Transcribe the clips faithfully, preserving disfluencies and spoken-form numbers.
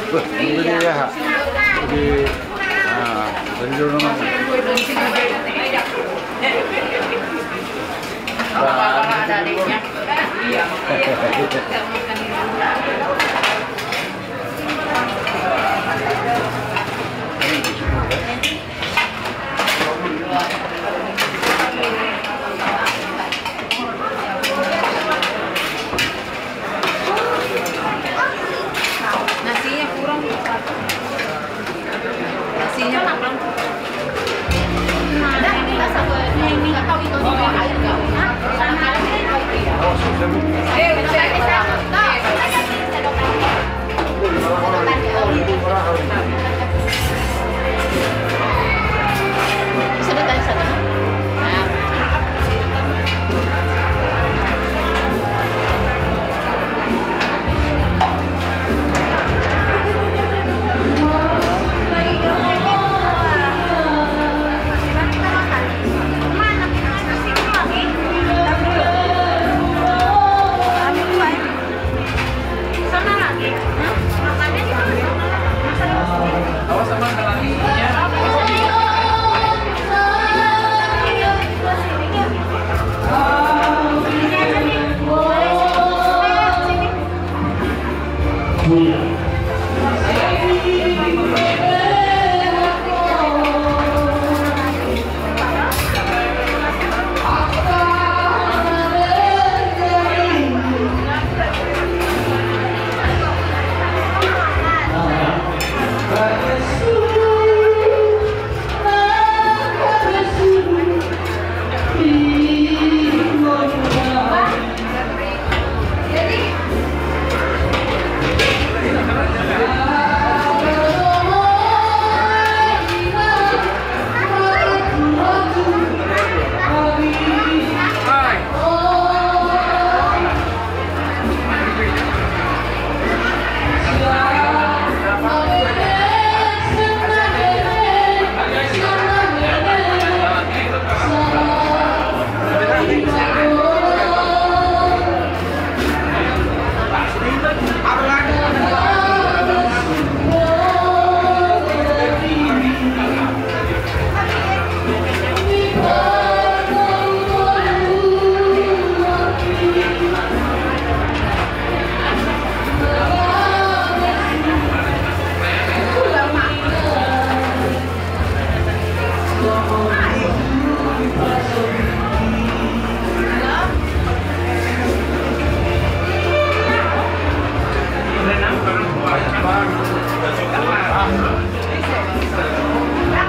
Wah, ini dia, ha. Jadi, nah, dari dulu nama. Wah, ada adiknya. Nasinya kurang. Nasinya kurang.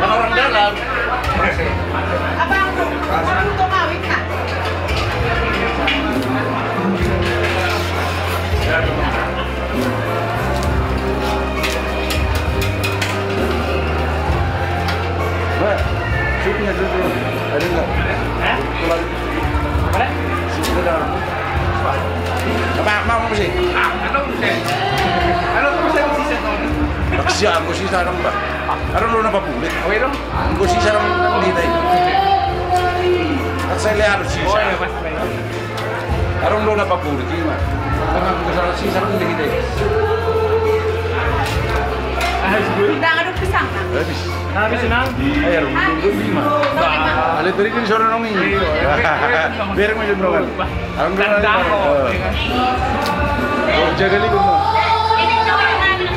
Kan orang dalam. Mbak, supnya dulu. Ada nggak? Hah? Apa? Mau, mau sih. Ah, ada sih. Ada sih. Taksi aku sih sarang, Mbak. Ada lu napa bulik? Oh, iya dong. Aku sih sarang di tadi. Taksi lihat sih. Oh, iya, Mas. Arung do na papurit ima. Tengah ku kesana sisa pun dikit deh. Habis dulu. Kita ngaduk pisang, Kak. Habis. Habis, Nang. Eh, arung do ima. Ale tadi kan suara nomi. Iya. Biar macam berapa? Arung do na. Oh, jaga lagi. Ini cowok yang nangis.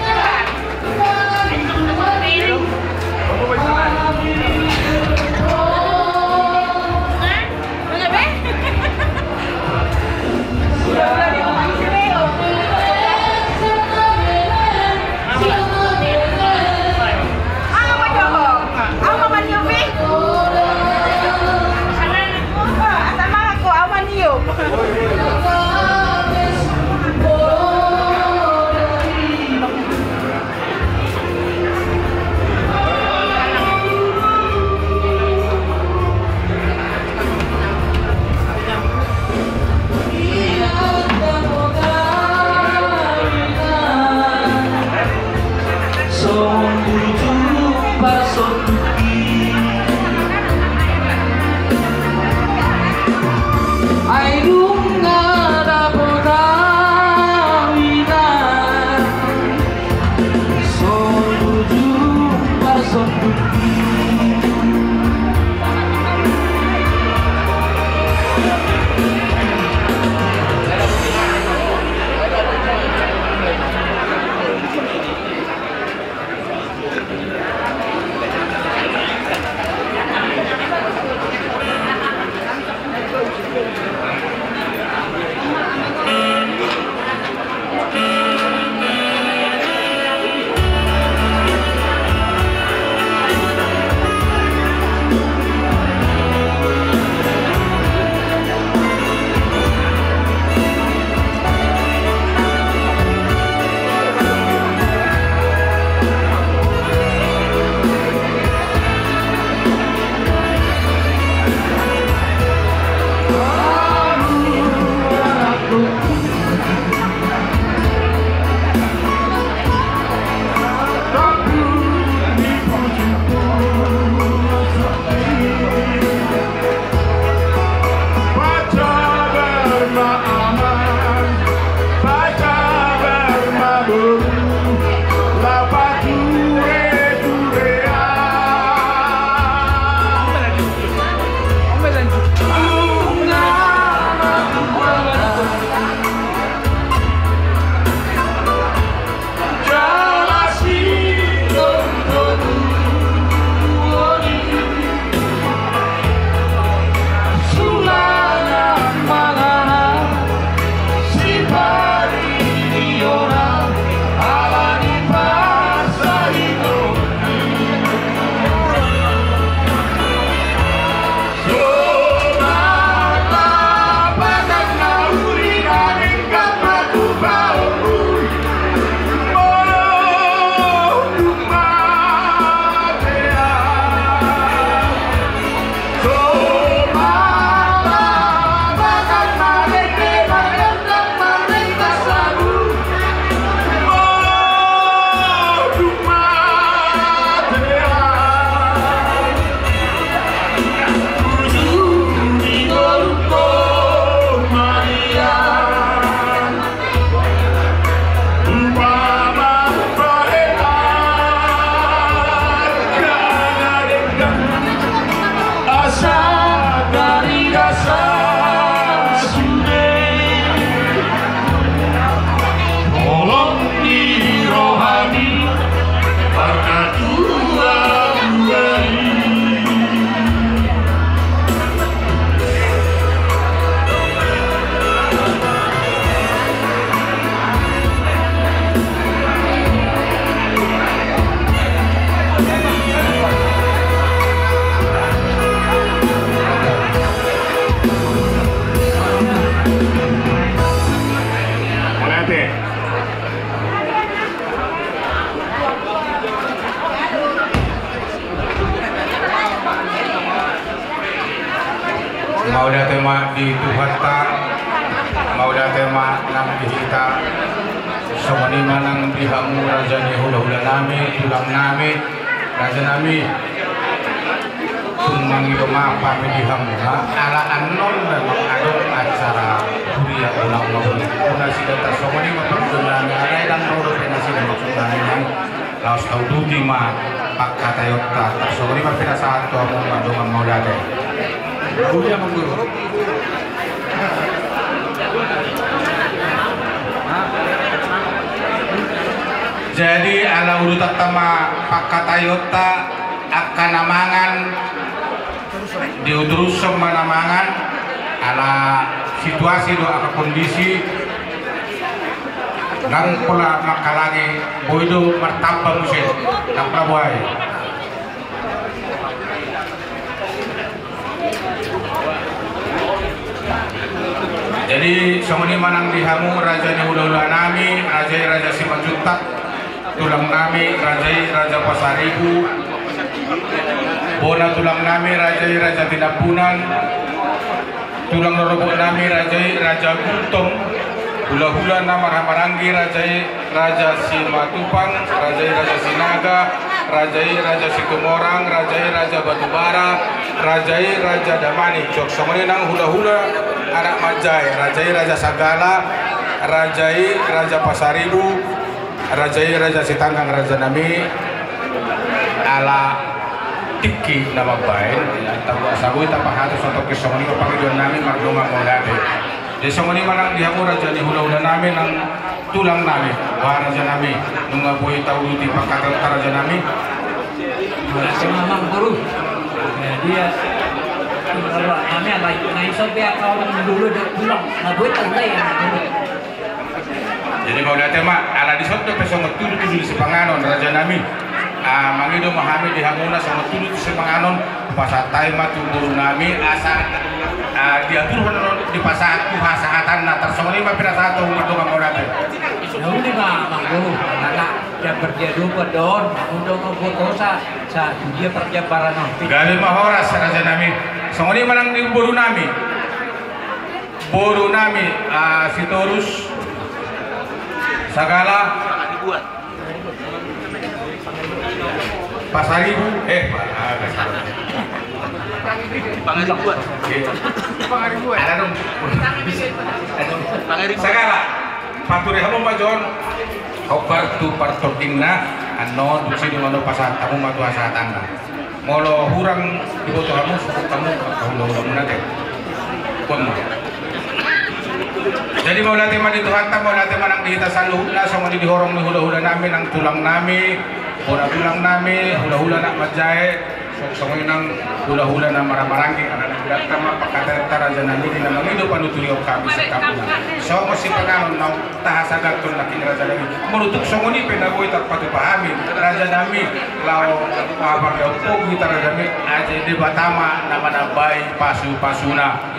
Mauliate ma di Tuhanta, mauliate ma nang di hita. Songon i ma nang di hamu raja ni hulahulanami, tulangnami, rajanami. Tung mangido ma hami di hamu, ala annon memang adong acara huria ulang tahun. Unang sidata songon i ma pardongan nami, ala ndang ro dope nasida maksudna memang. Laos tauduti ma pangkataionta, tarsongon i ma pinasahat tu hamu mardongan mauliate. Jadi ala udutanta ma pangkataionta, angka na mangan diudurushon ma na mangan, ala situasi do angka kondisi. Ndang pola manghalangi, boi do martamba muse, ndang pola boi. Jadi songon i ma nang di hamu raja ni hulahulanami, raja i Raja Simanjuntak, tulangnami, raja i Raja Pasaribu, bona tulangnami, raja i Raja Tinambunan, tulang rorobotnami, raja i Raja Gultom, hulahula na marhahamaranggi, raja i Raja Simatupang, raja i Raja Sinaga, raja i Raja Situmorang, raja i Raja Batubara, raja i Raja Damanik. Jok songon i nang hulahula anak manjae, raja i Raja Sagala, raja i Raja Pasaribu, raja i Raja Sitanggang, rajanami, ala tingki na mambaen, tabuat sabui tapahatus, songon i ma pangidoannami mardongan mauliate. Jadi songon i ma nang di hamu raja ni hulahulanami, nang tulangnami, ba rajanami, nunga boi tauduti pangkataionta rajanami. Mauliate ma amang boru. Jadi ya, kami alai na ison pe angka orang dulu do tulang, na boi taulai amang boru. Jadi mauliate ma, ala dison dope songon tudu-tudu ni sipanganon rajanami. Ah, mangido ma hami di hamuna songon tudu ni sipanganon, pasahat hami ma tu borunami asa, ah, diaturhon, dipasahat tu hasahatanna, tarsongon i ma pinasahat tu hamu mardongan mauliate. Na uli ma amang boru, anak dia perdia dupa don, undang buat dosa, sa dia perdia barana. Gabe ma horas rajanami. Songon i ma nang di borunami. Borunami, ah, Sitorus, Sagala, Pasaribu, eh, pa-, ah, Pasaribu. Pangaribuan. Iya. Pangaribuan. Ada dong. Pangaribuan. Sagala, pature hamu ma jo on, hombar tu partordingna, annon dung sidung annon pasahat hamu ma tu hasahatanna. Molo hurang diboto hamu, sungkun hamu, hula-hula muna te. Boan ma. Jadi mauliate ma di Tuhanta, mauliate ma nang di hita saluhutna, songon i di horong ni hula-hula nami, nang tulang nami, bona tulang nami, hula-hula anak manjae, so-, songon i nang hula-hula na marhahamaranggi, ala ni hita ma pangkataionta raja nami, di na mangido panuturion hami sian hamuna. Songon sipanganon na tahasahathon nangkin raja nami. Molo tung songon i pe na boi tarpatupa hami, raja nami, laho, ah, mardaompong hita raja nami, asa Debata ma na manambai pasu-pasuna.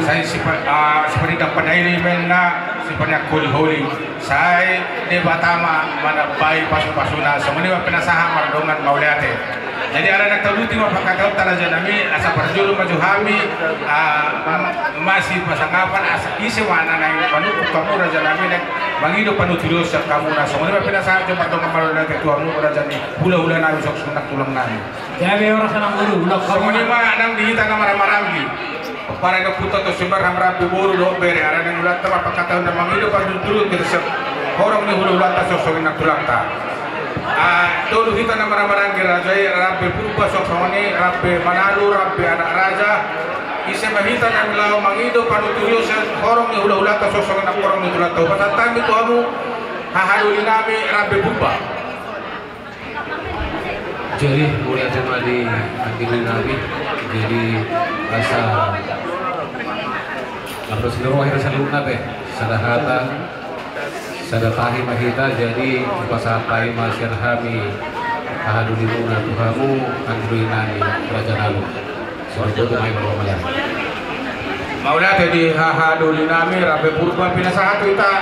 Sai sipa-, ah, sipanindang panaili ma inna, sipaningkoli-holi. Sai Debata ma manambai pasu-pasuna. Songon i ma pinasahat mardongan mauliate. Jadi ala nang tauduti ma pangkataionta raja nami, asa parjolo ma jo hami, ah, ma-, masipasangapan, asa ise ma na naeng manungkun hamu raja nami, naeng mangido panuturion sian hamuna. Songon i ma pinasahat jo mardongan mauliate tu hamu raja ni hula-hula nami, songon i nang tulang nami. Jadi orang senang dulu, ulang. Songon i ma nang di hita na marhahamaranggi. Pare do puta to sumber ham rampe boru dohot bere, ala ni hulanta ma pangkataion na mangido panuturion di sian horong ni hula-hulanta songon i nang tulangta. Ah, tolu hita na marhahamaranggi raja i, rampe Purba songon i, rampe Manalu, rampe Anak Raja. Ise ma hita na laho mangido panuturion sian horong ni hula-hulanta songon i nang horong ni tulangta. Pasahat hami tu hamu hahadoli nami rampe Purba. Jadi, mauliate ma di anggi doli nami. Jadi, asa laos ni roha hita saluhutna pe, sada hata, sada tahi ma hita, jadi pasahat hami ma sian hami hahadolimuna tu hamu anggi doli nami, raja nami. Mauliate di hahadoli nami, rampe Purba, pinasahat hita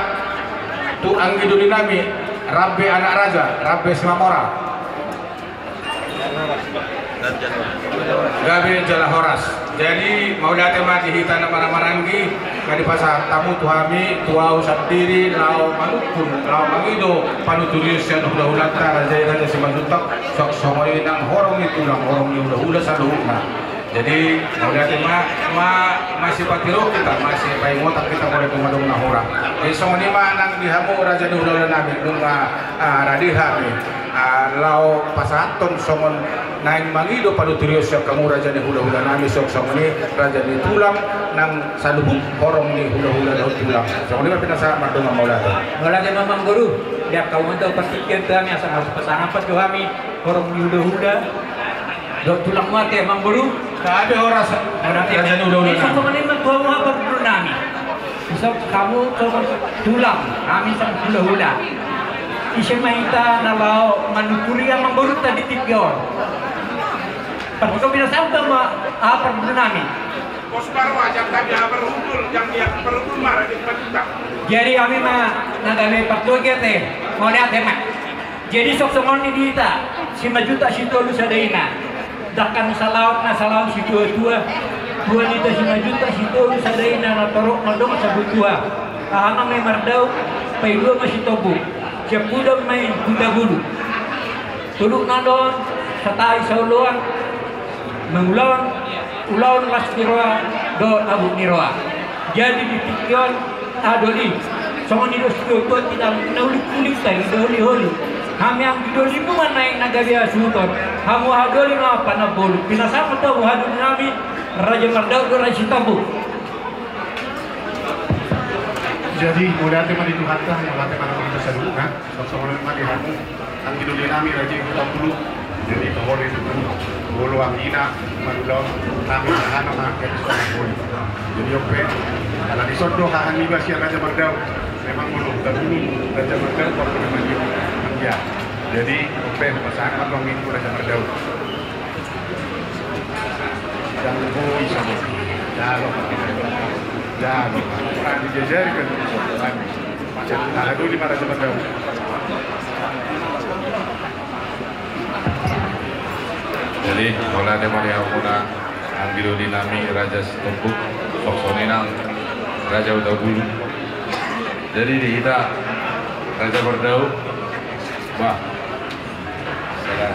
tu anggi doli nami, rampe Anak Raja, rampe Simamora. Gabe jala horas. Jadi mauliate ma di hita na marhahamaranggi, na dipasahat hamu tu hami, tu ahu sandiri, laho manungkun, laho mangido panuturion sian hulahulanta, raja i Raja Simanjuntak, suang songon i nang horong ni tulang, horong ni hulahula saluhutna. Jadi mauliate ma, ma, masipatiru hita, masipaingotan hita molo tung adong na hurang. Jadi songon i ma nang di hamu raja ni hulahula nami, nunga, ah, rade hami, ah, laho pasahathon songon naeng mangido panuturion sian hamu raja ni hulahula nami, suang songon i raja ni tulang nang saluhut horong ni hulahula dohot tulang. Songon i ma pinasahat mardongan mauliate. Mauliate ma amangboru, di angka umanta partingkian tu hami asa marpasahathon tu hami horong ni hulahula dohot tulang mauliate amangboru. Gabe horas. Mauliate. Raja ni hulahula nami. Songon i ma tu hamu haha parboru nami. Isop hamu songon tulang, hami songon hulahula. Ise ma hita na laho manuturi amangborunta di tingki on. Partingkian pinasahat ma haha parboru nami. Pos baru aja kami haha parhundul, yang dia parhundul marah di Simanjuntak. Jadi hami ma na gabe partingkian te, mauliate ma. Jadi suang songon i di hita, Simanjuntak sitolu sada ina. Dangka ni salaon na salaon situatua. Tua ni hita Simanjuntak sitolu sada ina, na torop mandok sabutua. Aha nang i mardaup, paidua ma sitombuk. Sian Pudan ma i tu Hutagulu. Toluk na do on, Satahi Saoloan, mangulahon ulaon las ni roha dohot habot ni roha. Jadi di tingki on, aha do i, songon i do situatua, ida na ulik-ulik, ida holi-holi. Hami anggi do i ma naeng na gabe hasuhuton. Hamu aha do i ma panambolu. Pinasahat ma tu hamu haha do i nami, raja mardaup do raja sitombuk. Jadi mauliate ma di Tuhanta, mauliate ma di Tuhanta saluhutna. Songon i ma di hamu anggi do i nami raja i Hutagulu. Jadi pahori tu hamu, molo anggi na mangulahon nami, aha nang ma anggi na mangulahon. Jadi on pe, ala dison do haha niba sian raja mardaup. Memang molo Hutagulu raja mardaup, apa namanya, anggi. Jadi on pe pasahat ma tu anggi tu raja mardaup. Jalo, jalo, jalo. Pernah dijajari kan? Jadi mauliate ma di hamuna anggi do i nami raja sitombuk, suang songon i nang raja Hutagulu. Jadi di hita raja mardaup, bah, sada,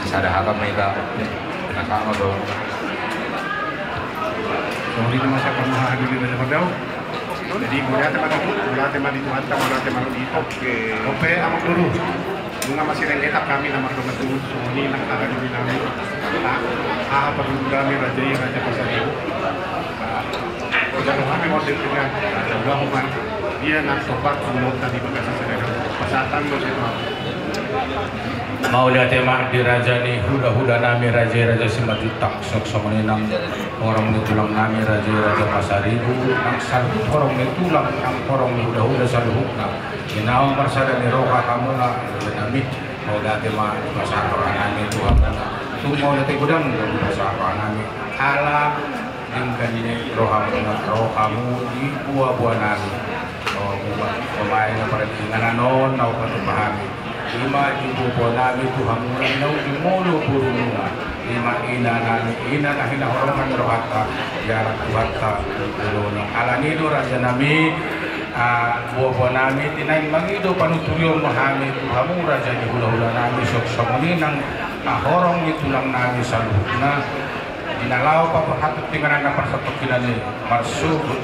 sada hata ma hita. Pinasahat ma tu. Songon i ma sian hamu haha do i raja mardaup. Jadi mauliate ma di, mauliate ma di Tuhanta, mauliate ma di hita. Oke. On pe amangboru, nunga masirenggetan hami na mardongan tu, songon i nang haha do i nami. Haha parhundul nami raja i, raja Pasaribu. Jalo hami model dengan, jalo hami. Ia nang sobat, jalo tadi bagasa sedang. Pasahat do situ. Mauliate ma di raja ni hulahula nami raja i Raja Simanjuntak, suang songon i nang horong ni tulang nami raja i Raja Pasaribu, nang saluhut horong ni tulang nang horong ni hulahula saluhutna. Di na on marsada ni roha hamuna raja nami. Mauliate ma, dipasahat roha nami tu hamuna. Tung mauliate godang do dipasahat roha nami. Ala denggan ni rohamuna, rohamu di boaboa nami. O, molo pamain na parjolo inganan on na hupatupa hami. Ima di boaboa nami tu hamuna na uli molo borumuna. Ima ina nami, ina na hinaholongan ni rohanta, dialap Tuhanta tu joloan on. Alani do raja nami, ah, boaboa nami, di naeng mangido panuturion ma hami tu hamu raja ni hulahula nami, suang songon i nang, ah, horong ni tulang nami saluhutna. Di na laho paborhat tu inganan na parsatongkinan i marsogot.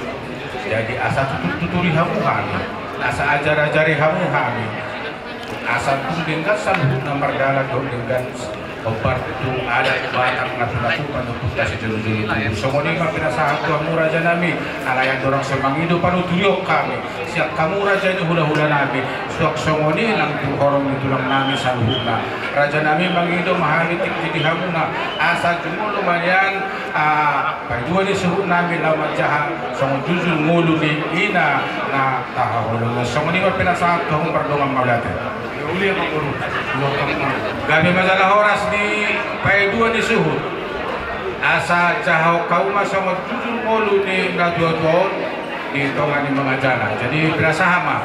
Jadi asa tutur-tuturi hamu hami, asa ajar-ajari hamu hami, asa tung denggan saluhutna mardalan dohot denggan hombar tu adat Batak na pinatupa ni ompunta sijolo-jolo tubu. Songon i ma pinasahat tu hamu raja nami, alai andorang so mangido panuturion hami sian hamu raja ni hulahula nami, suang songon i nang tu horong ni tulang nami saluhutna. Raja nami, mangido ma hami tingki di hamuna, asa jumolo ma nian, ah, paidua ni suhut nami laho manjaha songon jujur ngolu ni ina na tahaholongi. Songon i ma pinasahat tu hamu mardongan mauliate. Gabe ma jala horas di paidua ni suhut. Asa jahahon hamu ma songon jujur ngolu ni natuatua on di tonga ni mangajana. Jadi pinasahat ma.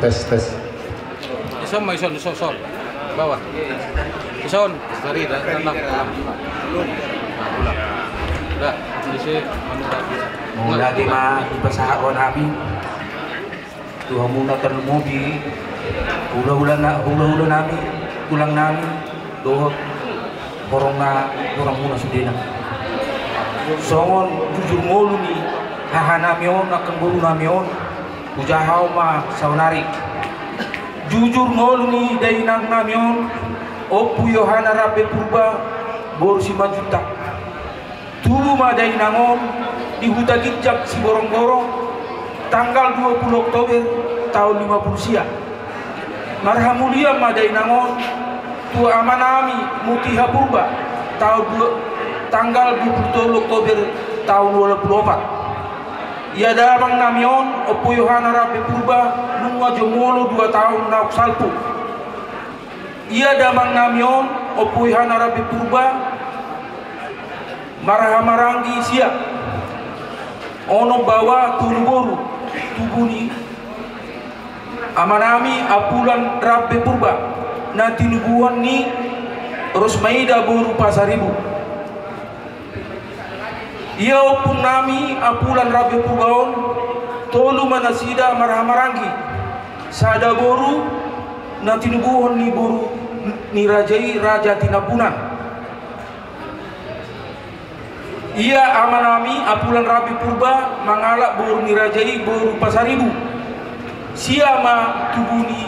Tes, tes. Ison ma, ison, ison, ison. Bawah. Ison. Dari, da-, dalam. Nah, ulang. Dah, isi, anu, dah. Mauliate ma dipasahat roha nami tu hamuna tarlumobi hulahula na-, hulahula nami, tulang nami, dohot horong na, horong muna sudena. Songon jujur ngolu ni haha nami on, angkang boru nami on, hujaha ma saonari. Jujur ngolu ni dainang nami on, Ompu Yohana Rambe Purba, boru Simanjuntak. Tubu ma dainang on di Huta Ginjang Siborongborong, tanggal dua pulu Oktober taon lima pulu sia. Marhamulian ma dainang on tu ama nami Mutiha Purba, taon dua, tanggal dua pulu tolu Oktober taon walu pulu opat. Ia damang nami on, Ompu Yohana Rambe Purba, nunga jumolo dua taon naung salpu. Ia damang nami on, Ompu Yohana Rambe Purba, marhahamaranggi sia onom baoa tolu boru. Tubu ni ama nami Apulan Rambe Purba, na tinubuhon ni Rosmaida boru Pasaribu. Ia ompung nami Apulan Rambe Purba on, tolu ma nasida marhahamaranggi. Sada boru na tinubuhon ni boru ni raja i, Raja Tinambunan. Ia ama nami Apulan Rambe Purba mangalap boru ni raja i, boru Pasaribu. Sia ma tubu ni,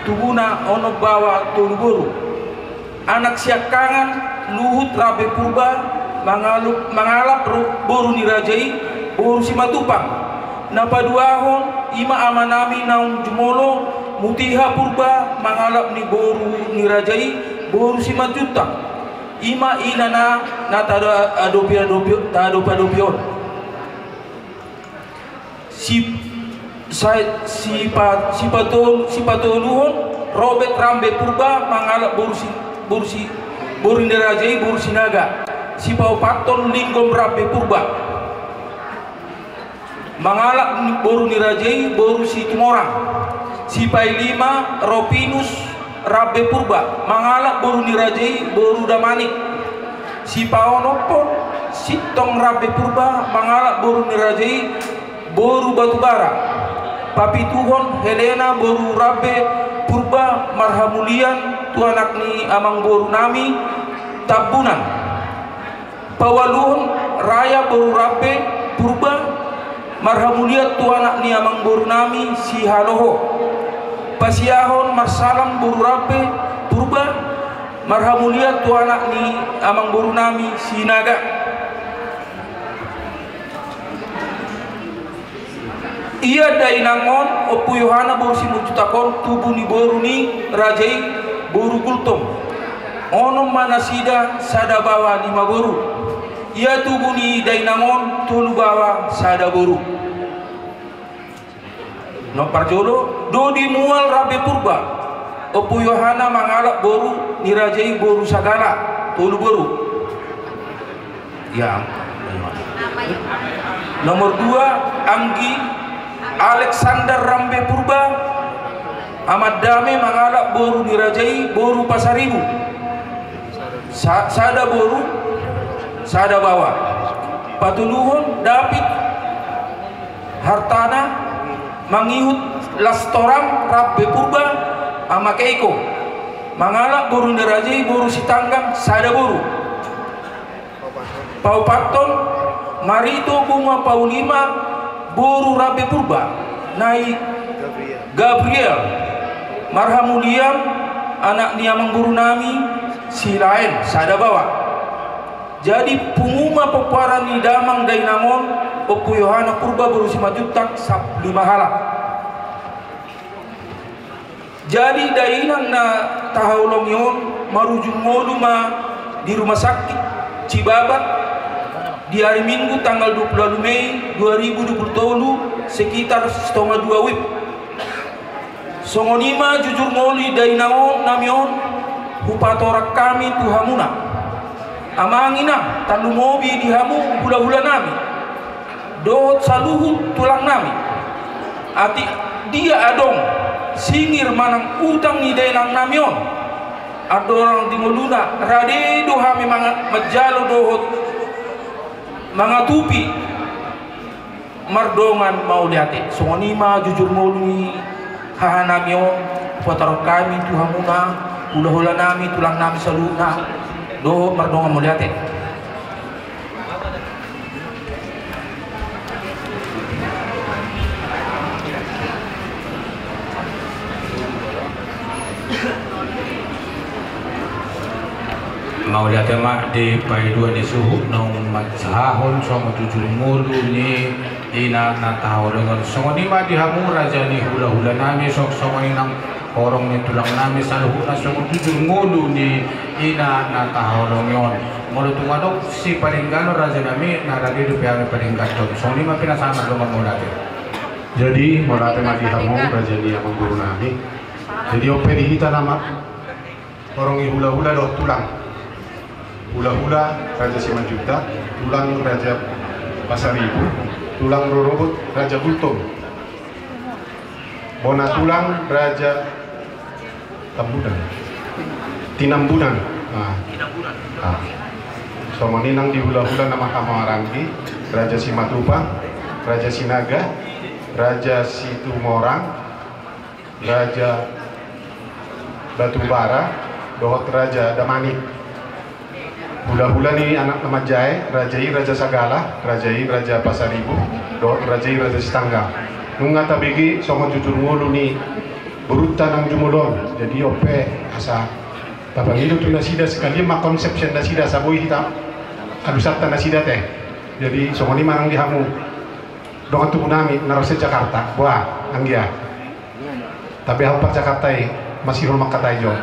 tubuna onom baoa tolu boru. Anak siangkangan Luhut Rambe Purba mangalup-, mangalap ro-, boru ni raja i, boru Simatupang. Na paduahon, i ma ama nami naung jumolo, Mutiha Purba, mangalap ni boru ni raja i, boru Simanjuntak. I ma inana na taado-, adopi-adopi-, taadopi-adopi on. Si, sa-, sipa-, sipatol-, sipatoluhon, Robert Rambe Purba, mangalap boru Si-, boru Si-, boru ni raja i, boru Sinaga. Sipaopathon, Linggom Rambe Purba, mangalap ni, boru ni raja i, boru Situmorang. Sipailima, Ropinus Rambe Purba, mangalap boru ni raja i, boru Damanik. Sipaonomhon, Sintong Rambe Purba, mangalap boru ni raja i, boru Batubara. Papituhon, Helena boru Rambe Purba, marhamulian tu anak ni amangboru nami Tambunan. Paualuhon, Raya boru Rambe Purba, marhamulian tu anak ni amangboru nami Sihaloho. Pasiahon, Marsalam boru Rambe Purba, marhamulian tu anak ni amangboru nami Sinaga. Ia dainang on, Ompu Yohana boru Simanjuntak on, tubu ni boru ni raja i, boru Gultom. Onom ma nasida, sada baoa lima boru. Ia tubu ni dainang on, tolu baoa sada boru. Nomor parjolo, Dodi Mual Rambe Purba. Ompu Yohana mangalap boru ni raja i, boru Sagala, tolu boru. Ya. Nomor dua, Anggi Alexander Rambe Purba, Amandame, mangalap boru ni raja i, boru Pasaribu. Sa-, sada boru, sada baoa. Patoluhon, David Hartana mangihut Las Torang Rambe Purba, Ama Keiko, mangalap boru ni raja i, boru Sitanggang, sada boru. Paopathon, Marito Bunga Paulima boru Rambe Purba, nai Gabriel, marhamulian anak ni amangboru nami Silaen, sada baoa. Jadi pungu ma pomparan ni damang dainang on, Ompu Yohana Purba boru Simanjuntak, sampulu lima halak. Jadi dainang na tahaholongi on marujung ngolu ma di rumah sakit Cibabat di hari Minggu tanggal dua puluh walu Mei dua ribu dua puluh tolu, sekitar setengah dua wib. Songon i ma jujur ngolu ni dainang on, nami on, hupatorang hami tu hamuna. Amang inang, tarlumobi di hamu hulahula nami. dohot saluhut tulang nami. Atik dia adong singir manang utang ni dainang nami on, andorang di ngoluna rade do hami manga-, manjalo dohot mangatupi mardongan mauliate. Songon i ma jujur ngolu ni haha nami on, hupasahat hami tu hamuna, hulahula nami, tulang nami saluhutna, dohot mardongan mauliate. Mauliate ma di paidua ni suhut naung mansahahon songon jujur ngolu ni ina na tahaholongi on. Songon i ma di hamu raja ni hulahula nami, songon i nang horong ni tulang nami saluhutna songon jujur ngolu ni ina na tahaholongi on. Molo tung adong sipadengganon raja nami, na rade dope hami padengganhon. Songon i ma pinasahat mardongan mauliate. Jadi mauliate ma di hamu raja ni amangboru nami. Jadi on pe di hita nama horong ni hulahula dohot tulang. Hulahula Raja Simanjuntak, tulang Raja Pasaribu, tulang rorobot Raja Gultom, bona tulang Raja Tambunan. Tinambunan. Nah. Ah. Songon i nang di hulahula nama hamaranggi, Raja Simatupang, Raja Sinaga, Raja Situmorang, Raja Batubara, dohot Raja Damanik. Hulahula ni anak na manjae, raja i Raja Sagala, raja i Raja Pasaribu, dohot raja i Raja Sitanggang. Nunga tabege songon jujur ngolu ni borunta nang jumolo on. Jadi on pe asa tapangido tu nasida, sekalian ma konsep sian nasida, asa boi hita alusanta nasida te. Jadi songon i ma nang di hamu dongan tubu nami na ro sian Jakarta, boha, anggia. Tapi au par Jakarta i, masihol mangkatai jo.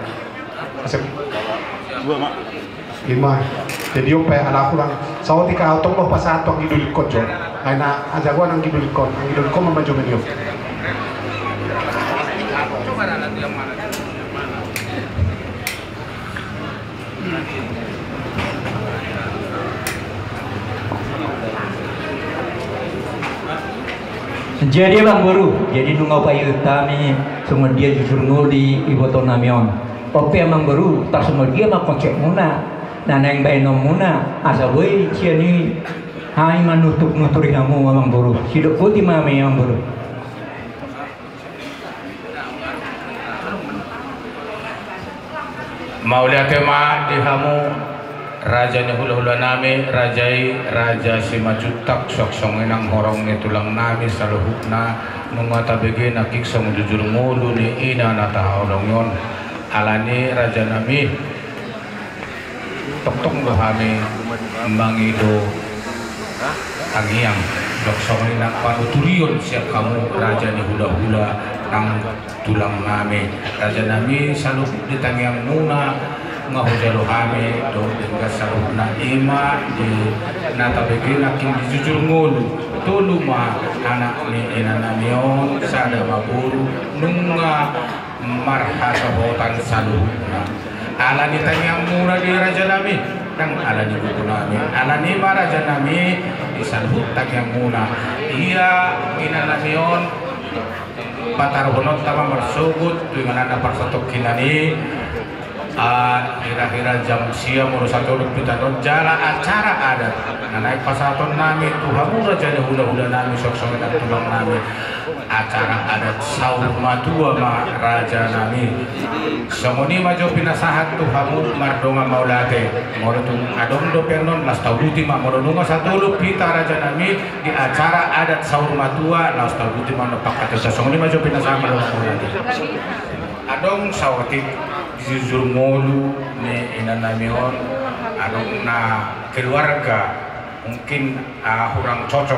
Asep. Dua ma. Ima. Jadi on pe ala hurang saotik au tong do pasahat tu anggi dolikkon jo. Ai na ajagoan anggi dolikkon, anggi dolikkon ma manjomeni on. Jadi amangboru, jadi nunga hupaihut hami songon dia jujur ngolu ni iboto nami on. On pe amangboru, tarsongon dia ma konsepmuna na naeng baenonmuna, asa boi sian i hami manutur-nuturi hamu amangboru. Sidok boti ma hami amangboru. Mauliate ma di hamu raja ni hulahula nami, raja i Raja Simanjuntak, songon i nang horong ni tulang nami saluhutna, nunga tabege nangkin songon jujur ngolu ni ina na tahaholongi on. Alani raja nami, tongtong do hami mangido tangiang, dok songon i nang panuturion sian hamu raja ni hulahula nang tulang nami. Raja nami, saluhut di tangiangmuna nga hujalo hami dohot denggan saluhutna, ima di na tabege nangkin di jujur ngolu, tolu ma anak ni ina nami on, sada ma boru, nunga marhasohotan saluhutna. Alani tangiangmuna di raja nami, nang alani buku nami, alani ma raja nami di saluhut tangiangmuna. Ia ina nami on, pataruhononta ma marsogot tu ingananna parsatongkinan i. Ah, hira-hira jam sia molo satolop pita on jala acara adat na naeng pasahaton nami tu hamu raja ni hulahula nami, songon i nang tulang nami. Acara adat saur matua ma raja nami. Songon i ma jo pinasahat tu hamu mardongan mauliate. Molo tung adong dope annon, laos tauduti ma, molo nunga satolop hita raja nami di acara adat saur matua, laos tauduti ma annon pangkataion. Songon i ma jo pinasahat mardongan mauliate. Adong saotik di jujur ngolu ni ina nami on, adong na keluarga mungkin, ah, hurang cocok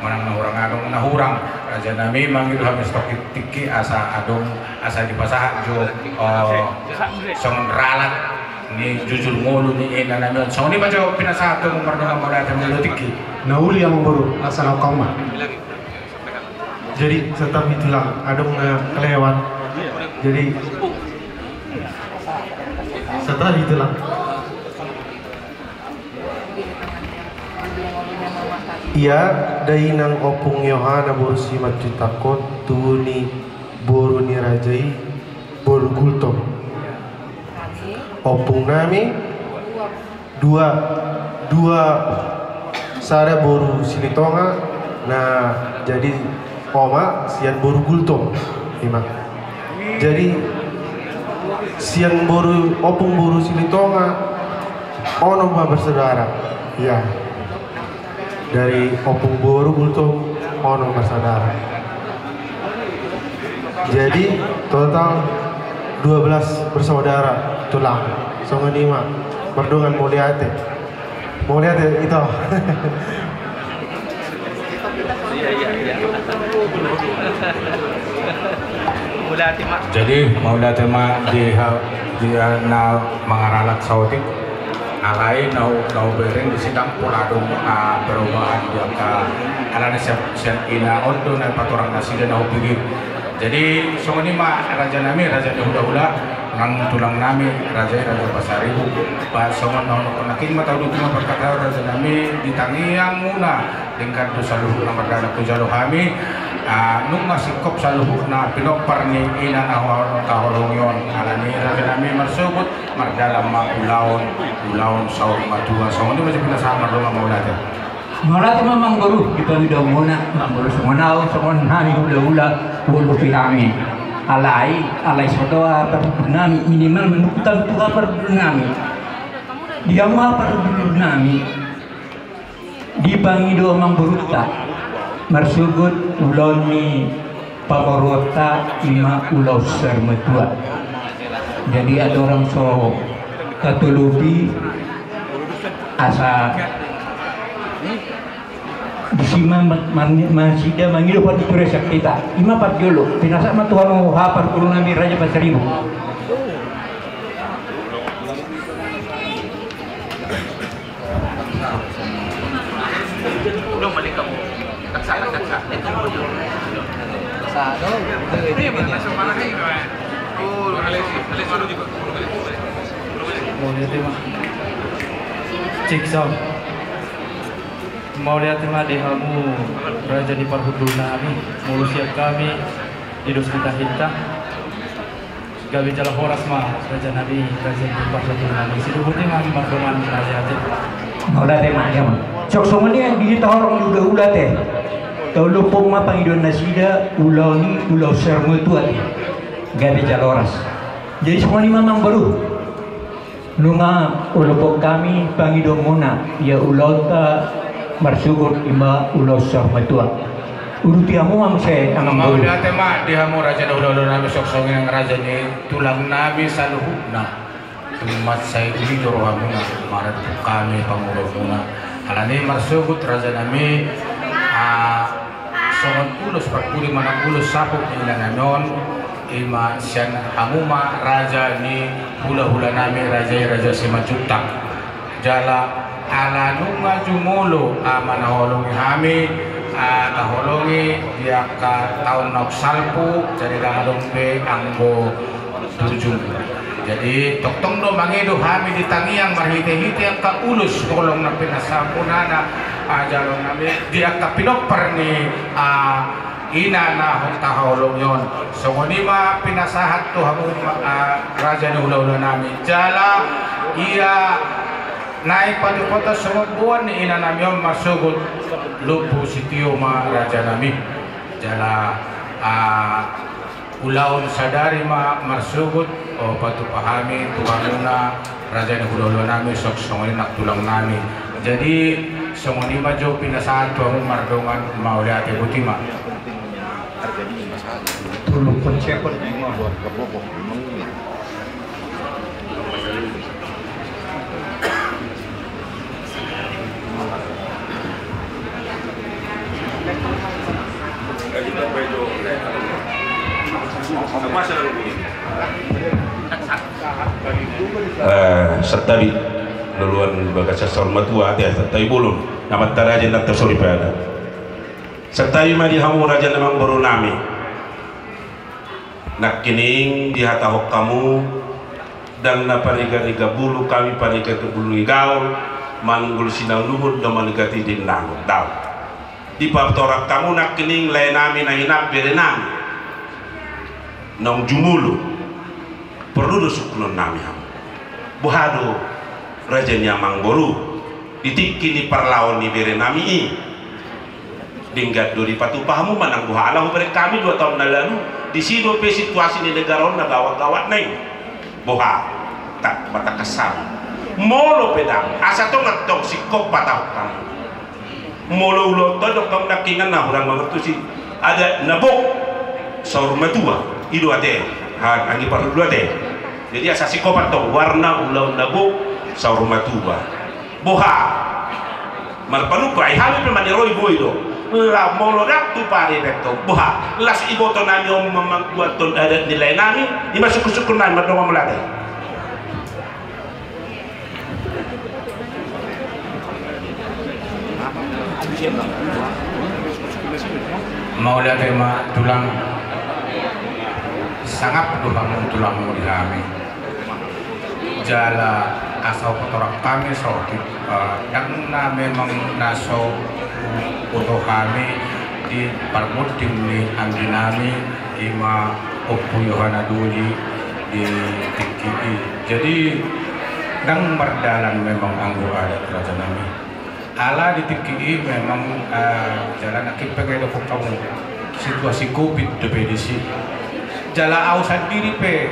manang na hurang, adong na hurang. Raja nami, mangido hami saotik tingki asa adong, asa dipasahat jo, oh, songon ralat ni jujur ngolu ni ina nami on. Songon i ma jo pinasahat tu hamu mardongan mauliate, mangido tingki. Na uli amangboru, asa na ungkap ma. Jadi sahat tu tulang, adong na kelewat. Jadi sahat tu tulang. Ia dainang Ompung Yohana boru Simanjuntak on, tubu ni boru ni raja i boru Gultom. Ompung nami dua, dua, sada boru Silitonga, na jadi oma sian boru Gultom, ima. Jadi sian boru, ompung boru Silitonga, onom ma bersaudara. Ya. Dari ompung boru Gultom, onom bersaudara. Jadi total dua belas bersaudara tulang. Songon i ma, mardongan mauliate. Mauliate ito. Mauliate ma. Jadi mauliate ma di ha-, di, ah, na mangaralak saotik. Alai na hu-, na hubereng disi ndang pola adong, ah, perubahan di angka, alana sian, sian ina on do na patorang nasida na hupigi. Jadi songon i ma raja nami, raja ni hulahula, nang tulang nami, raja i, raja Pasaribu. Ba songon na hudok nangkin ma, tauduti ma parkatahon raja nami, di tangiang muna, denggan do saluhutna mardalan hujalo hami, ah, nunga singkop saluhutna pinompar ni ina na hua-, taholongi on. Alani raja nami marsogot, mardalan ma ulaon, ulaon saur matua. Songon i ma jolo pinasahat, mardongan mauliate. Mauliate ma amangboru, di pangidoan muna, amangboru songon au, songon hami hulahula, huoloi hami. Alai, alai so ro aha parhundul nami, minimal manungkun tu aha parhundul nami. Di hamu aha parhundul nami. Di pangido amangborunta, marsogot ulaon ni pamoruonta, ima ulaon saur matua. Jadi andorang so tatolopi, asa disi ma, ma, ma, nasida mangido partituri sian hita. Ima parjolo, pinasahat ma tu hamu, haha parhundul nami, raja Pasaribu. Mauliate ma. Cek sound. Mauliate ma di hamu raja ni parhundul nami, molo sian hami di dos ni tahinta. Gabe jala horas ma raja nami, raja ni parhundul nami. Sidoboti ma hami mardongan mauliate. Mauliate ma, ya ma. Songon i di hita horong ni hulahula te. Taolophon ma pangidoan nasida, ulaon i ulaon saur matua te. Gabe jala horas. Jadi songon i ma amangboru. Nunga olophon hami pangidoan muna, ia ulaonta marsogot ima ulaon saur matua. Uduti hamu ma muse amangboru. Mauliate ma di hamu raja ni hulahula nami, songon i nang raja ni tulang nami saluhutna. Tung mansai uli do rohamuna, marhite hami pangidoan muna. Alani marsogot raja nami, ah, songon ulos parpudi manang ulos saput ni ina nami on, ima sian hamu ma raja ni hulahula nami, raja i raja Simanjuntak. Jala ala nunga jumolo ama na holongi hami, ah, taholongi di angka taon naung salpu, jadi ndang adong be anggo turjung. Jadi tongtong do mangido hami di tangiang marhitehite angka ulos holong na pinasahat muna, ah, jalo nami di angka pinompar ni, ah, ina na taholongi on. Songon i ma pinasahat tu hamu, ah, raja ni hulahula nami. Jala ia na i patupaton songon boan ni ina nami on marsogot lombu sitio ma raja nami. Jala, ah, ulaon sadari ma marsogot, o, patupa hami tu hamuna raja ni hulahula nami, songon i nang tulang nami. Jadi songon i ma jo pinasahat tu hamu mardongan mauliate, boti ma. Tolu puluh sekon. Eh, santabi, loloan bagasan saur matua, ate, santabi bolon, na mantaraja na tasoripada. Santabi ma di hamu raja ni amangboru nami. Nangkining dihatahon hamu, ndang na parigarriga bulu hami, parigarriga bulu ni gaol, manunggul sinauluhon do manigati di nangun, daong. Dipatorang hamu nangkining laenami na hinang berenami naung jumolo. Porlu do sungkunonnami hamu. Boha do raja ni amangboru di tingki ni parlao ni berenami i? Denggan do dipatupa hamu manang boha? Ala hubereng hami dua taon na lalu, disi dope situasi ni negara on na gawat-gawat na i. Boha? Tak, matangkas hami. Molo pe ndang, asa tong antong singkop patahon hamu. Molo ulaon on, dok hamu nangkiningan na hurang mangerti si adat na bok saur matua. I do ate, ha, anggi parhundul ate. Jadi asa singkop antong, warna ulaon na bok saur matua. Boha? Marpanungkun, ai hami pe maniroi boi do. Lah molo ndang tu pari beto, boha? Las ibotonami on ma-, mambuathon adat ni laenami, i ma sungkun-sungkunnami, mardongan mauliate. Mauliate ma tulang. Sangap do hamu tulang di hami. Jala asa hupatorang hami saotik, eh, ndang na memang na so huboto hami di parmunding ni angginami, i ma Ompu Yohana Doli di tingki i. Jadi ndang mardalan memang anggo adat, rajanami. Ala di tingki i memang, eh, jala nangkin pe gabe dohot hamu, situasi covid dope disi. Jala au sandiri pe,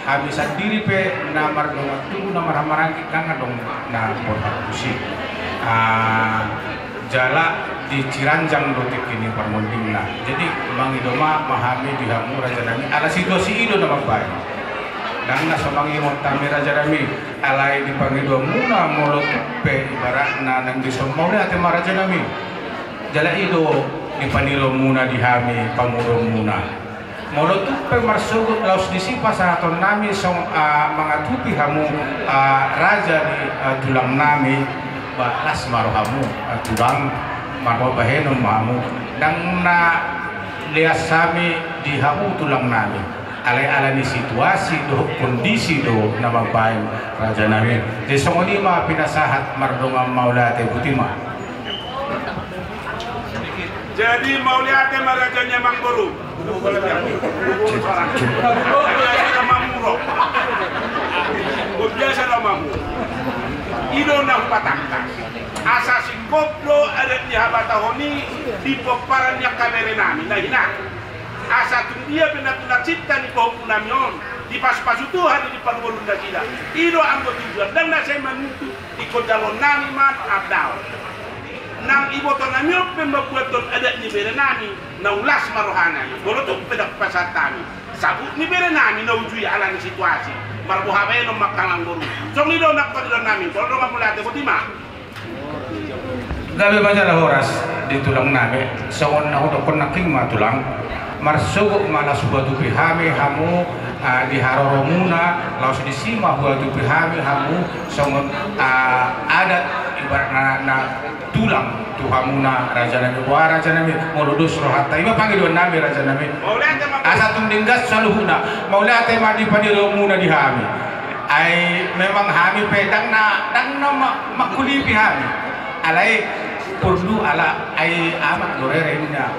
hami sandiri pe na mardongan tubu, na marhahamaranggi, ndang adong na borhat tusi. Ah, jala di Ciranjang do tingki ni parmundingna. Jadi mangido ma, ma hami di hamu rajanami, ala situasi i do na mambahen. Ndang na so mangingot hami rajanami. Alai di pangidoanmuna molo tung pe ibaratna naeng dison, mauliate ma rajanami. Jala i do di paniromuna di hami, pamoruonmuna. Molo tung pe marsogot laos disi pasahatonnami song, ah, mangatupi hamu, ah, raja ni, ah, tulangnami, ba las ma rohamu, ah, tulang, marbahenon ma hamu. Ndang na leas hami di hamu tulangnami. Alai ala ni situasi dohot kondisi do na mambahen rajanami. Jadi songon i ma pinasahat, mardongan mauliate, botima. Jadi mauliate ma raja ni amangboru. Biasa do mamuro. Biasa do mamuro. I do na hupatangkas. Asa singkop do adat ni habatahon i di pomparan ni angka berenami na hinang. Asa tung dia pe na tulang cinta ni pahompunami on, dipasupasu Tuhan i di parngoluon nasida. I do anggo tujuan, ndang na sai manuntut, ingkon jaloonnami ma andaon. Nang ibotonami on pe mambuathon adat ni berenami, na ulas ma rohanami. Molo tung pe ndang pasahat hami, sabut ni berenami na ujui ala ni situasi. Marboha baenon ma angka amangboru. Songon i do nangkin idaonnami, molo dongan mauliate, botima. Gabe ma jala horas di tulangnami, songon na hudokkon nangkin ma tulang, marsogot ma laos huatupi hami hamu, ah, di haroromuna, laos disi ma huatupi hami hamu, songon, ah, adat ibaratna na tulang tu hamuna rajanami, boha rajanami, molo dos rohanta, i ma pangidoannami rajanami. Asa tung denggan saluhutna, mauliate ma di paniromuna di hami. Ai memang hami pe ndang na, ndang na ma-, mangkulipi hami. Alai porlu ala ai amak do rere ninna.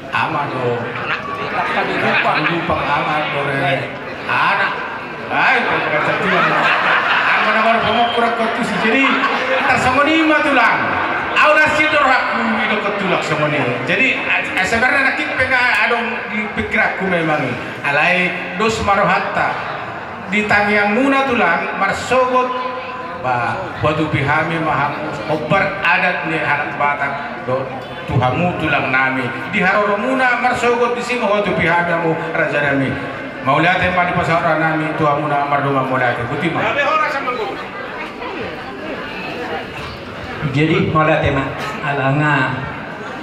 Ama do. Anak. Anak. Lupang ama do rere. Anak. Ai, pengkacatian. Ama na baru pemokku rakko tusi. Jadi, tarsongon i ma tulang. Au na sidor aku idok tulang songon i. Jadi, a-, a-, sebenarna nangkin pe nga adong di pikiranku memang i. Alai dos ma rohanta. Di tangiangmuna tulang marsogot, ba, huatupi hami ma hamu, hombar adat ni halak Batak, do, tu hamu tulangnami. Di haroromuna marsogot disi ma huatupi hami hamu rajanami. Mauliate ma di pasahatonami tu hamuna, mardongan mauliate. Botima. Jadi, mauliate ma, ala nga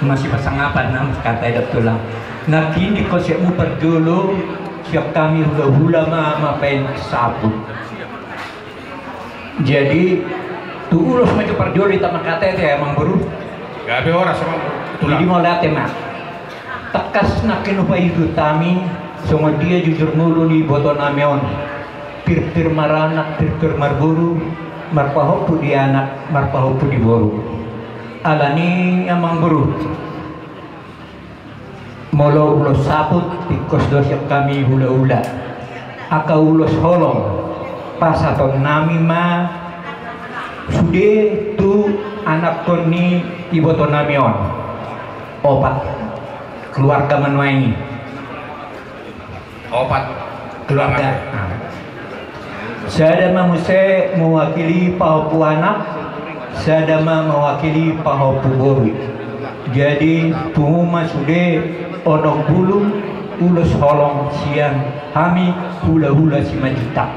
masipasangapan na marhata i dok tulang. Nangkin di konsepmu parjolo, sian hami hulahula ma, mambahen sabut. Jadi, tu ulos ma jo parjolo i ta marhata i, amangboru. Gabe horas, amangboru. Tulang. Jadi, mauliate ma. Tangkas nangkin hupaihut hami, songon dia jujur ngolu ni ibotonami on. Pirpir maranak, pirpir marboru, marpahompu di anak, marpahompu di boru. Alani amangboru, molo ulos saput, tingkos do sian hami hulahula. Angka ulos holong, pasahatonnami ma sude tu anakkon ni ibotonami on. Opat keluarga ma nuaeng i. Opat keluarga. Sada ma muse mewakili pahompu anak, sada ma mewakili pahompu boru. Jadi tuhu ma sude onom bulung ulos holong sian hami hulahula Simanjuntak.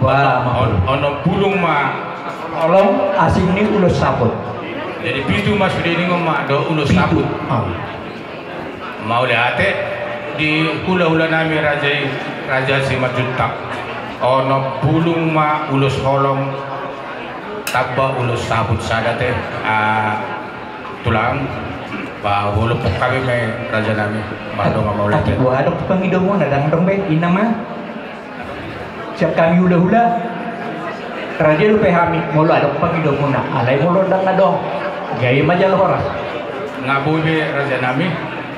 Ba, on-, onom bulung ma holong, asing ni ulos saput. Jadi pitu ma sude ningon ma do ulos saput. Mauliate di hulahulanami raja i, raja Simanjuntak. Onom bulung ma ulos holong tamba ulos saput sada te. Ah, tulang, ba hulompok hami ma i rajanami mardongan mauliate. Adong pangidomuna, ndang adong be, inna ma. Sian hami hulahula, rade dope hami, molo adong pangidomuna, alai molo ndang adong, gabe ma jala horas. Nga boi be rajanami,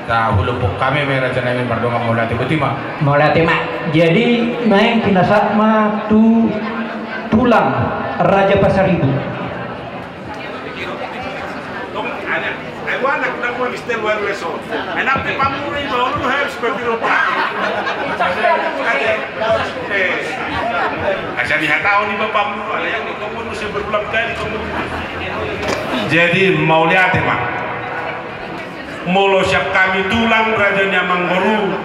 ta hulompok hami ma i rajanami mardongan mauliate, boti ma. Mauliate ma. Jadi naeng pinasahat ma tu tulang Raja Pasaribu. Ai wana kuna gua mistel wan leso. Enak te pamura i bawa lu harus berpiro. Asa ni hatau ni bapakmu, ada yang kamu nu saya berulang kali kamu. Jadi mauliate ma. Molo sian hami tulang raja ni amangboru,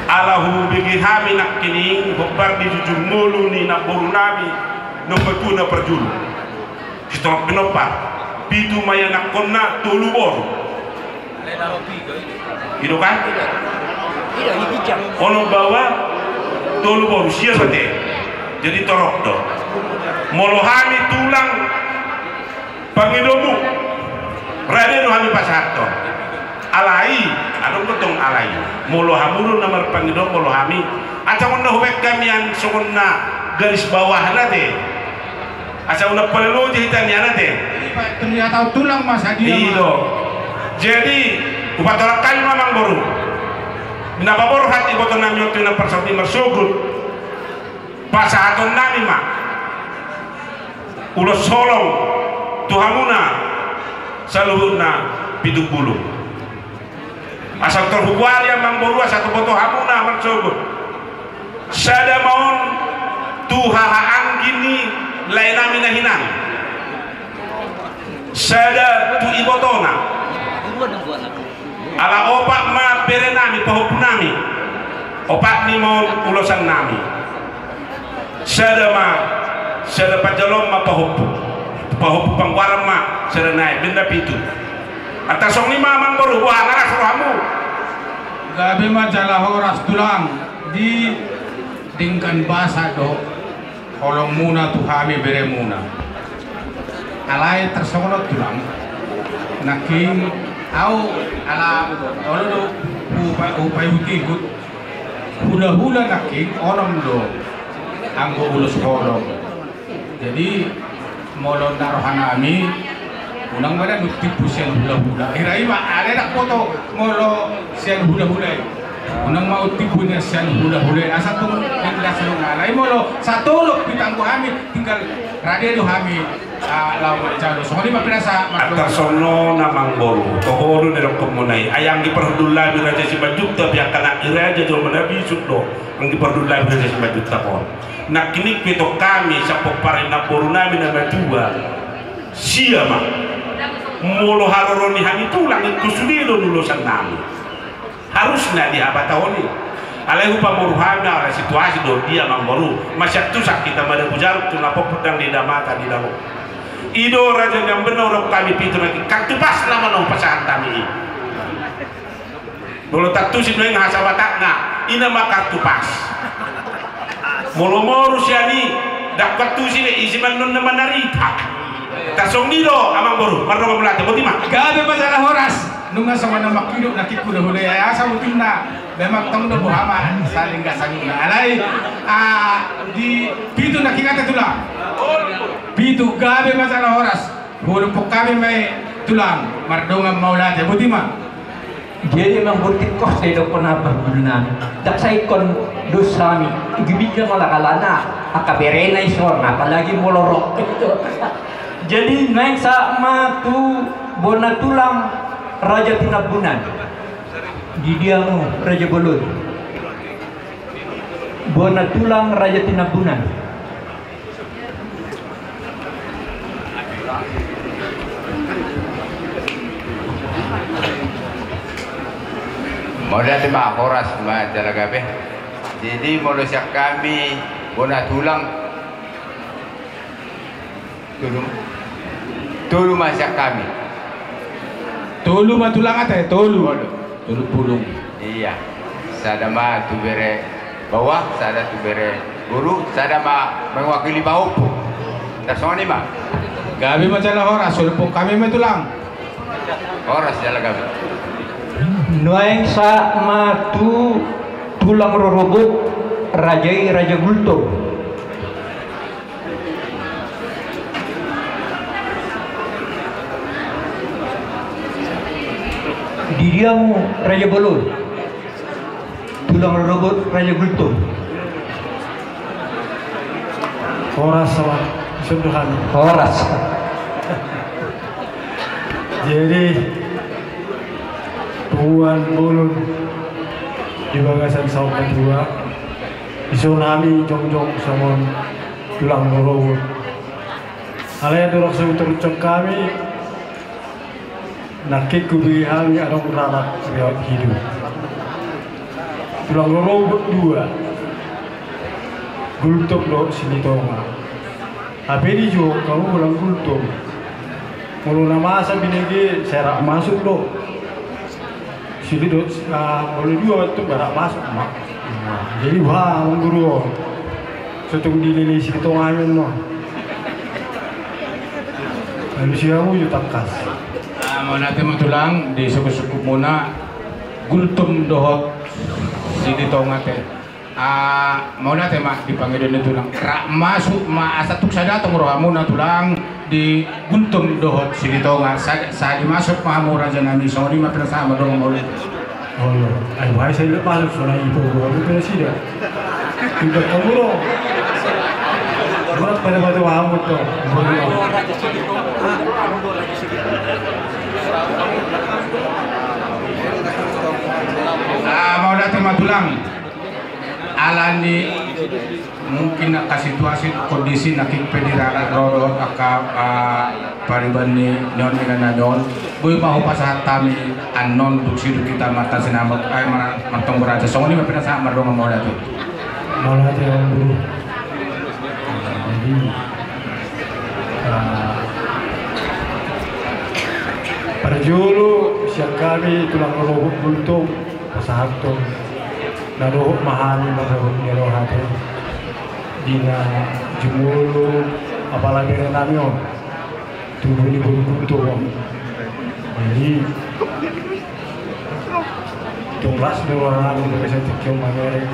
ala hubege hami nangkining hombar di jujur ngolu ni namborunami, nomor dua na parjolo. Sitorop pinompar, pitu ma ianakkonna, tolu boru. I do kan? Onom baoa, tolu boru, sia ma te. Jadi torop do. Molo hami tulang pangidomu, rade do hami pasahathon. Alai, adong do tong alai. Molo hamu do na marpangido molo hami, asa unang hubaen hami an songon na garis bawahna te. Asa unang pala loja hita nian ate. Ternyata tulang ma sadia ma. I do. Jadi, hupatorang hami ma amangboru. Na paborhat ibotonami on tu na parsaut ni marsogot. Pasahatonnami ma ulos holong tu hamuna saluhutna pitu bulung. Asa tor hugoari amangboru asa tuboto hamuna marsogot. Sada ma on tu hahaanggi ni laenami na hinan. Sada tu ibotona. Ala opat ma berenami, pahompunami. Opat ni ma on ulosannami. Sada ma, sada panjaloon ma pahompu. Pahompu panggoaran ma sada nai, baen na pitu. Antar songon i ma amangboru, boha, horas rohamu? Gabe ma jala horas tulang, di denggan basa do holongmuna tu hami beremuna. Alai tarsongon on tulang, nangkin au ala olo do hupa-, hupaihut-ihut. Hulahula nangkin onom do anggo ulos holong. Jadi molo na rohanami, unang ma na dung tipu sian hulahula. Hira i ma, alai ndang boto molo sian hulahula i. Unang ma dung tipu na sian hulahula i. Asa tung inda songon alai molo satolop pitanggo hami, tinggal rade do hami, ah, laho manjalo. Songon i ma pinasahat. Antar songon on amangboru, toho do na didok hamuna i. Ai anggi parhundulnami raja Simanjuntak, angka anak ni raja jolma na bisuk do. Anggi parhundulnami raja Simanjuntak on. Nangkining pe tong hami sian pomparan ni namborunami na matua. Sia ma. Molo haroro ni hami tulang, ingkon sude do nulosannami. Harusna di habatahon i. Alai hupamoru hami ala situasi do dia amangboru. Masiantusan hita madabu jaruk tu na pompot, ndang diida mata diida roha. I do raja ni ambenna, hudok hami pitu nangkin, kartu pas nama na hupasahat hami i. Molo tantu si nuaeng hasa Batakna, i nama kartu pas. Molo moru sian i, ndang kartu si be, isi ma annon na manarita. Tarsongon i do amangboru, mardongan mauliate, boti ma. Gabe ma jala horas. Nunga songon na mangkidok nangkin hulahula i, asa utinna memang tong do boha ma saling gasanuna. Alai, ah, di pitu nangkin ate tulang. Pitu, gabe ma jala horas. Hudokkon hami ma i tulang, mardongan mauliate, boti ma. Jadi memang boti kos didokkon na parguru nami. Ndang sai ingkon dos hami, gibitna molo kalana, angka berena i songon, apalagi molo rok. Jadi naeng sahat ma tu bona tulang Raja Tinambunan. Di dia hamu Raja Bolon? Bona tulang Raja Tinambunan. Mauliate ma, horas ma jala gabe. Jadi molo sian hami bona tulang, tolu, tolu ma sian hami. Tolu ma tulang ate, tolu. Tolu. Tolu pulung. Iya. Sada ma tu bere baoa, sada tu bere boru, sada ma mewakili pahompu. Ndang songon i ma. Gabe ma jala horas, hudokkon hami ma i tulang. Horas jala gabe. Naeng sahat ma tu tulang rorobot, raja i Raja Gultom. Di dia hamu Raja Bolon? Tulang rorobot Raja Gultom. Horas, horas. Horas. Jadi, tuan bolon di bagasan saut na tua, dison hami jongjong songon tulang rorobot. Alai andorang so hutorus hami, nangkin hubege hami adong ralat riwayat hidup. Tulang rorobot dua, Gultom dohot Silitonga. Hape dijou hamu tulang Gultom. Molo na masa binege sai rap masuk do. Silitonga, ah, molo dua waktu barak masuk ma. Nah, jadi bah, amang guru on. Sotung dilele Silitonga i ma. Lalu si hamu jo tangkas. Ah, mauliate ma tulang, di sungkun-sungkun muna Gultom dohot Silitonga te. Ah, mauliate ma di pangidoan ni tulang. Rap masuk ma asa tung sada tong rohamuna tulang di Gultom dohot Silitonga. Sa-, sai masuk ma hamu raja nami, songon i ma pinasahat ma dongan mauliate. Olo, ai boha sai masuk sonai ipo gua bukan sida. Tidak kamu lo. Buat pada pada hamu to. Ah, mauliate ma tulang. Alani mungkin angka situasi, kondisi nangkin pe di ralat ro dohot angka, ah, pariban ni on, inganan ni on. Boi ma hupasahat hami annon dung sidung hita martansi nama, ai, mar-, martonggo raja. Songon i ma pinasahat mardongan mauliate. Mauliate, amang guru. Jadi, ah, parjolo sian hami tulang rorobot Gultom. Pasahathon na dohot ma hami marhite ni roha te di na jumolo apala bere nami on, tubu ni boru Gultom on. Jadi tung las do roha nami di bagasan tingki on mamereng.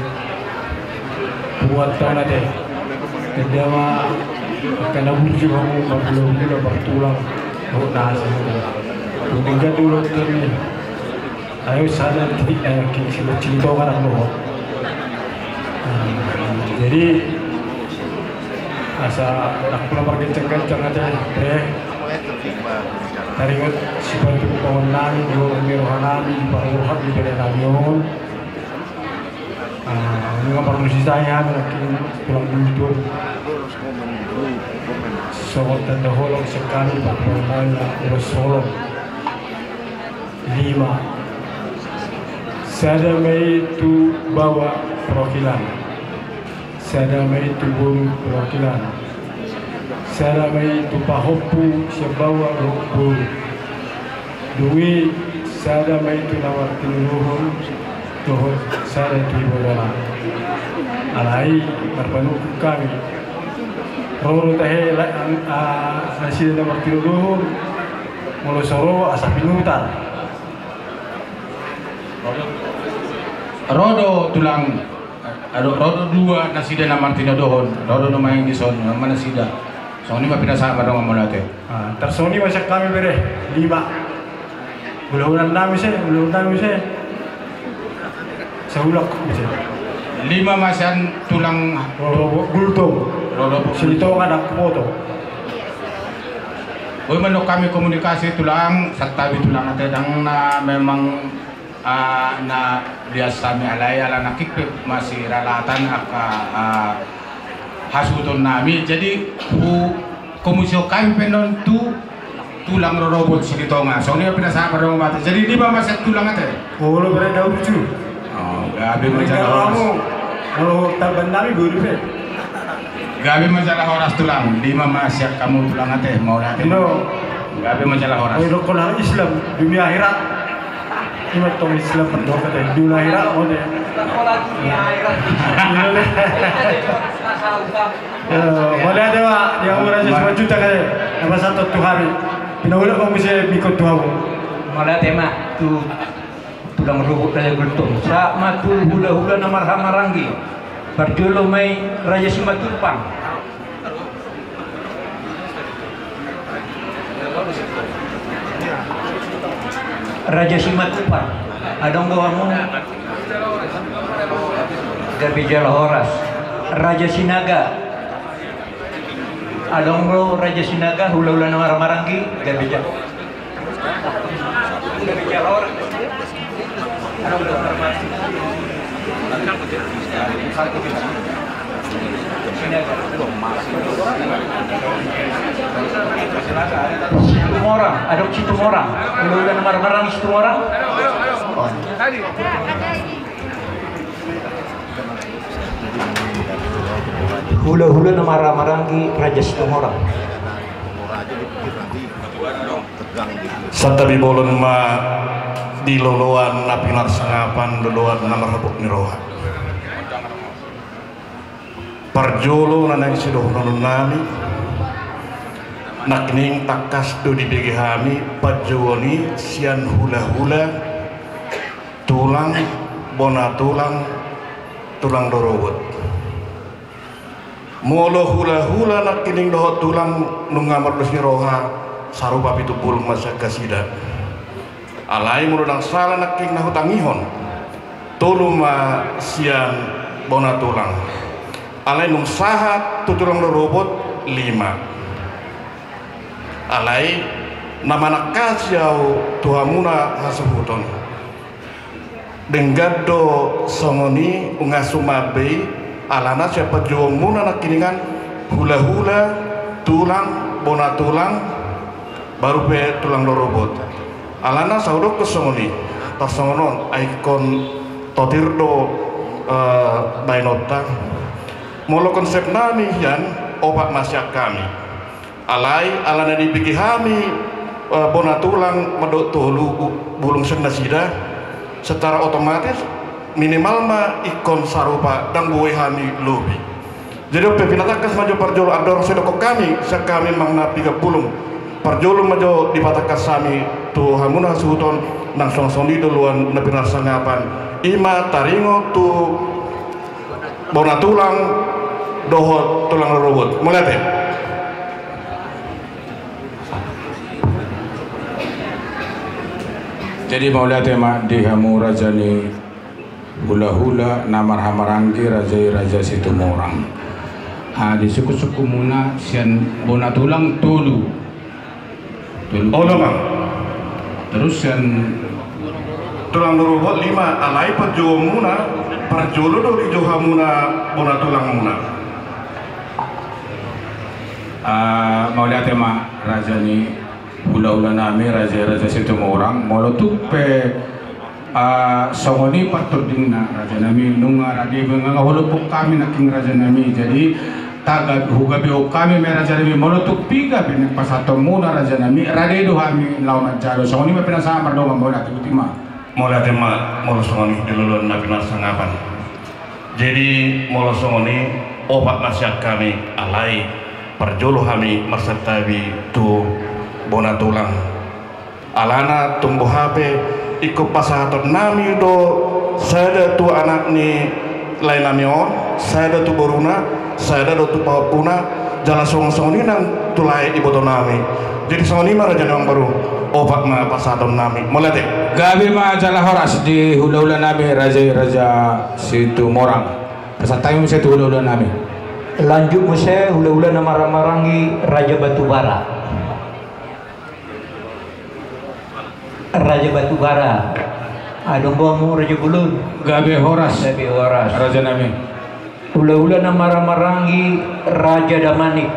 Buat tau na te. Enda ma angka na burju hamu margula-gula martulang dohot na asing. Tung denggan do ulos nami. Ayo sada titik na yakin si Silitonga nang dohot. Jadi asa nang pola margencang-gencang ate, taringot sipatupaon nami di roha nami, di parroha ni bere nami on. Ah, nunga parlusi sai hami nangkin tulang Gultom. Songon tanda holong sian hami, parparangan na ulos holong. Lima. Sada ma i tu baoa perwakilan. Sada ma i tu boru perwakilan. Sada ma i tu pahompu sian baoa dohot boru. Dung i sada ma i tu na martinodohon dohot sada tu ibebere. Alai marpanungkun hami. Ro do tahe la-, ang-, a-, nasida na martinodohon. Molo so ro asa pinutar. Ro do tulang. Ado, ro do dua nasida na martinodohon, ro do nuaeng dison, on ma nasida. Songon i ma pinasahat ma dongan, mauliate. Ah, tarsongon i ma sian hami bere, lima. Hulahula nami se, hulahula nami se. Saulak se. Lima ma sian tulang. Rorobot Gultom. Rorobot Gultom. Silitonga, Daeng Kupoto. Boi mandok hami komunikasi tulang, santabi tulang ate, ndang na memang ah, na biasa hami alai ala nangkin pe masiralatan angka, ah, hasuhuton nami. Jadi hu komunisihon hami pe non tu tulang rorobot Silitonga. Songon i ma pinasahat ma dongan, mauliate. Jadi lima ma sian tulang ate. Olo, bere, Daud tu. Oh, gabe ma jala horas. Olo, taban nami boi pe. Gabe ma jala horas tulang. Lima ma sian hamu tulang ate, mauliate. Ino. Gabe ma jala horas. Oi, dokkon hal Islam, dunia akhirat. Ima tong Islam, dokkon ate, dunia akhirat, mauliate. Dunia akhirat. Iya, le. Eh, mauliate ma di hamu Raja Simanjuntak ate, na pasahathon tu hami. Pinaulak ma muse mingkot tu hamu. Mauliate ma tu tulang rorobot Raja Gultom. Sahat ma tu hulahula na marhahamaranggi. Parjolo ma i Raja Simatupang. Raja Simatupang. Adong do hamu? Gabe jala horas. Raja Sinaga. Adong do Raja Sinaga, hulahula na marhahamaranggi, gabe jala. Situmorang, adong Situmorang, hulahula na marhahamaranggi Situmorang. Hulahula na marhahamaranggi Raja Situmorang. Santabi bolon ma di loloan na pinarsangapan, loloan na marhabot ni roha. Parjolo na naeng sidohonon nami, nangkining tangkas do dibege hami panjouon i sian hulahula, tulang, bona tulang, tulang rorobot. Molo hulahula nangkining dohot tulang nunga mardos ni roha, sarupa pitu bulung ma sian nasida. Alai molo ndang sala nangkining na hutangihon, tolu ma sian bona tulang. Alai nunga sahat tu tulang rorobot, lima. Alai na manangkasi ahu tu hamuna hasuhuton. Denggan do songon i, unang sumambe i, alana sian panjouonmuna nangkiningan hulahula, tulang, bona tulang, baru pe tulang rorobot. Alana sai hudokkon songon i, tarsongon on, ai ingkon totir do, eh, baenonta. Molo konsep nami hian, opat ma sian hami. Alai, alana dibege hami, eh, bona tulang mandok tolu bu-, bulung sian nasida, secara otomatis minimal ma ingkon sarupa, ndang boi hami lobi. Jadi on pe pinatangkas ma jo parjolo, andorang so didokkon hami, sian hami manang na piga bulung. Parjolo ma jo dipatangkas hami tu hamuna hasuhuton, nang songon i do loloan na pinarsangapan. Ima taringot tu bona tulang dohot tulang rorobot. Mauliate. Jadi mauliate ma di hamu raja ni hulahula na marhahamaranggi, raja i Raja Situmorang. Ah, di sungkunsungkunmuna sian bona tulang tolu. Tolu. Olo ma. Terus sian tulang rorobot lima, alai panjouonmuna parjolo do dijou hamuna bona tulangmuna. Ah, mauliate ma raja ni hulahula nami, raja i Raja Situmorang, molo tung pe ah, songon i partordingna, raja nami, nunga rade be nunga hulompok hami nangkin raja nami. Jadi, taga hugabehon hami ma i raja nami, molo tung piga be naeng pasahatonmuna raja nami, rade do hami laho manjalo. Songon i ma pinasahat mardongan, mauliate, botima. Mauliate ma, molo songon i di loloan na pinarsangapan. Jadi, molo songon i, opat ma sian hami, alai parjolo hami marsantabi tu bona tulang. Alana tung boha pe ingkon pasahaton nami do sada tu anak ni lae nami on, sada tu boruna, sada do tu pahompuna, Jala songon songon i nang tu lae iboto nami. Jadi songon i ma raja nami amang boru. Opat ma pasahaton nami. Mauliate. Gabe ma jala horas di hula-hula nami raja i Raja Situmorang. Pasahat hami muse tu hula-hula nami. Lanjut muse hula-hula na marhahamaranggi Raja Batubara. Raja Batubara. Adong do hamu Raja Bolon? Gabe horas. Gabe horas. Raja nami. Hula-hula na marhahamaranggi Raja Damanik.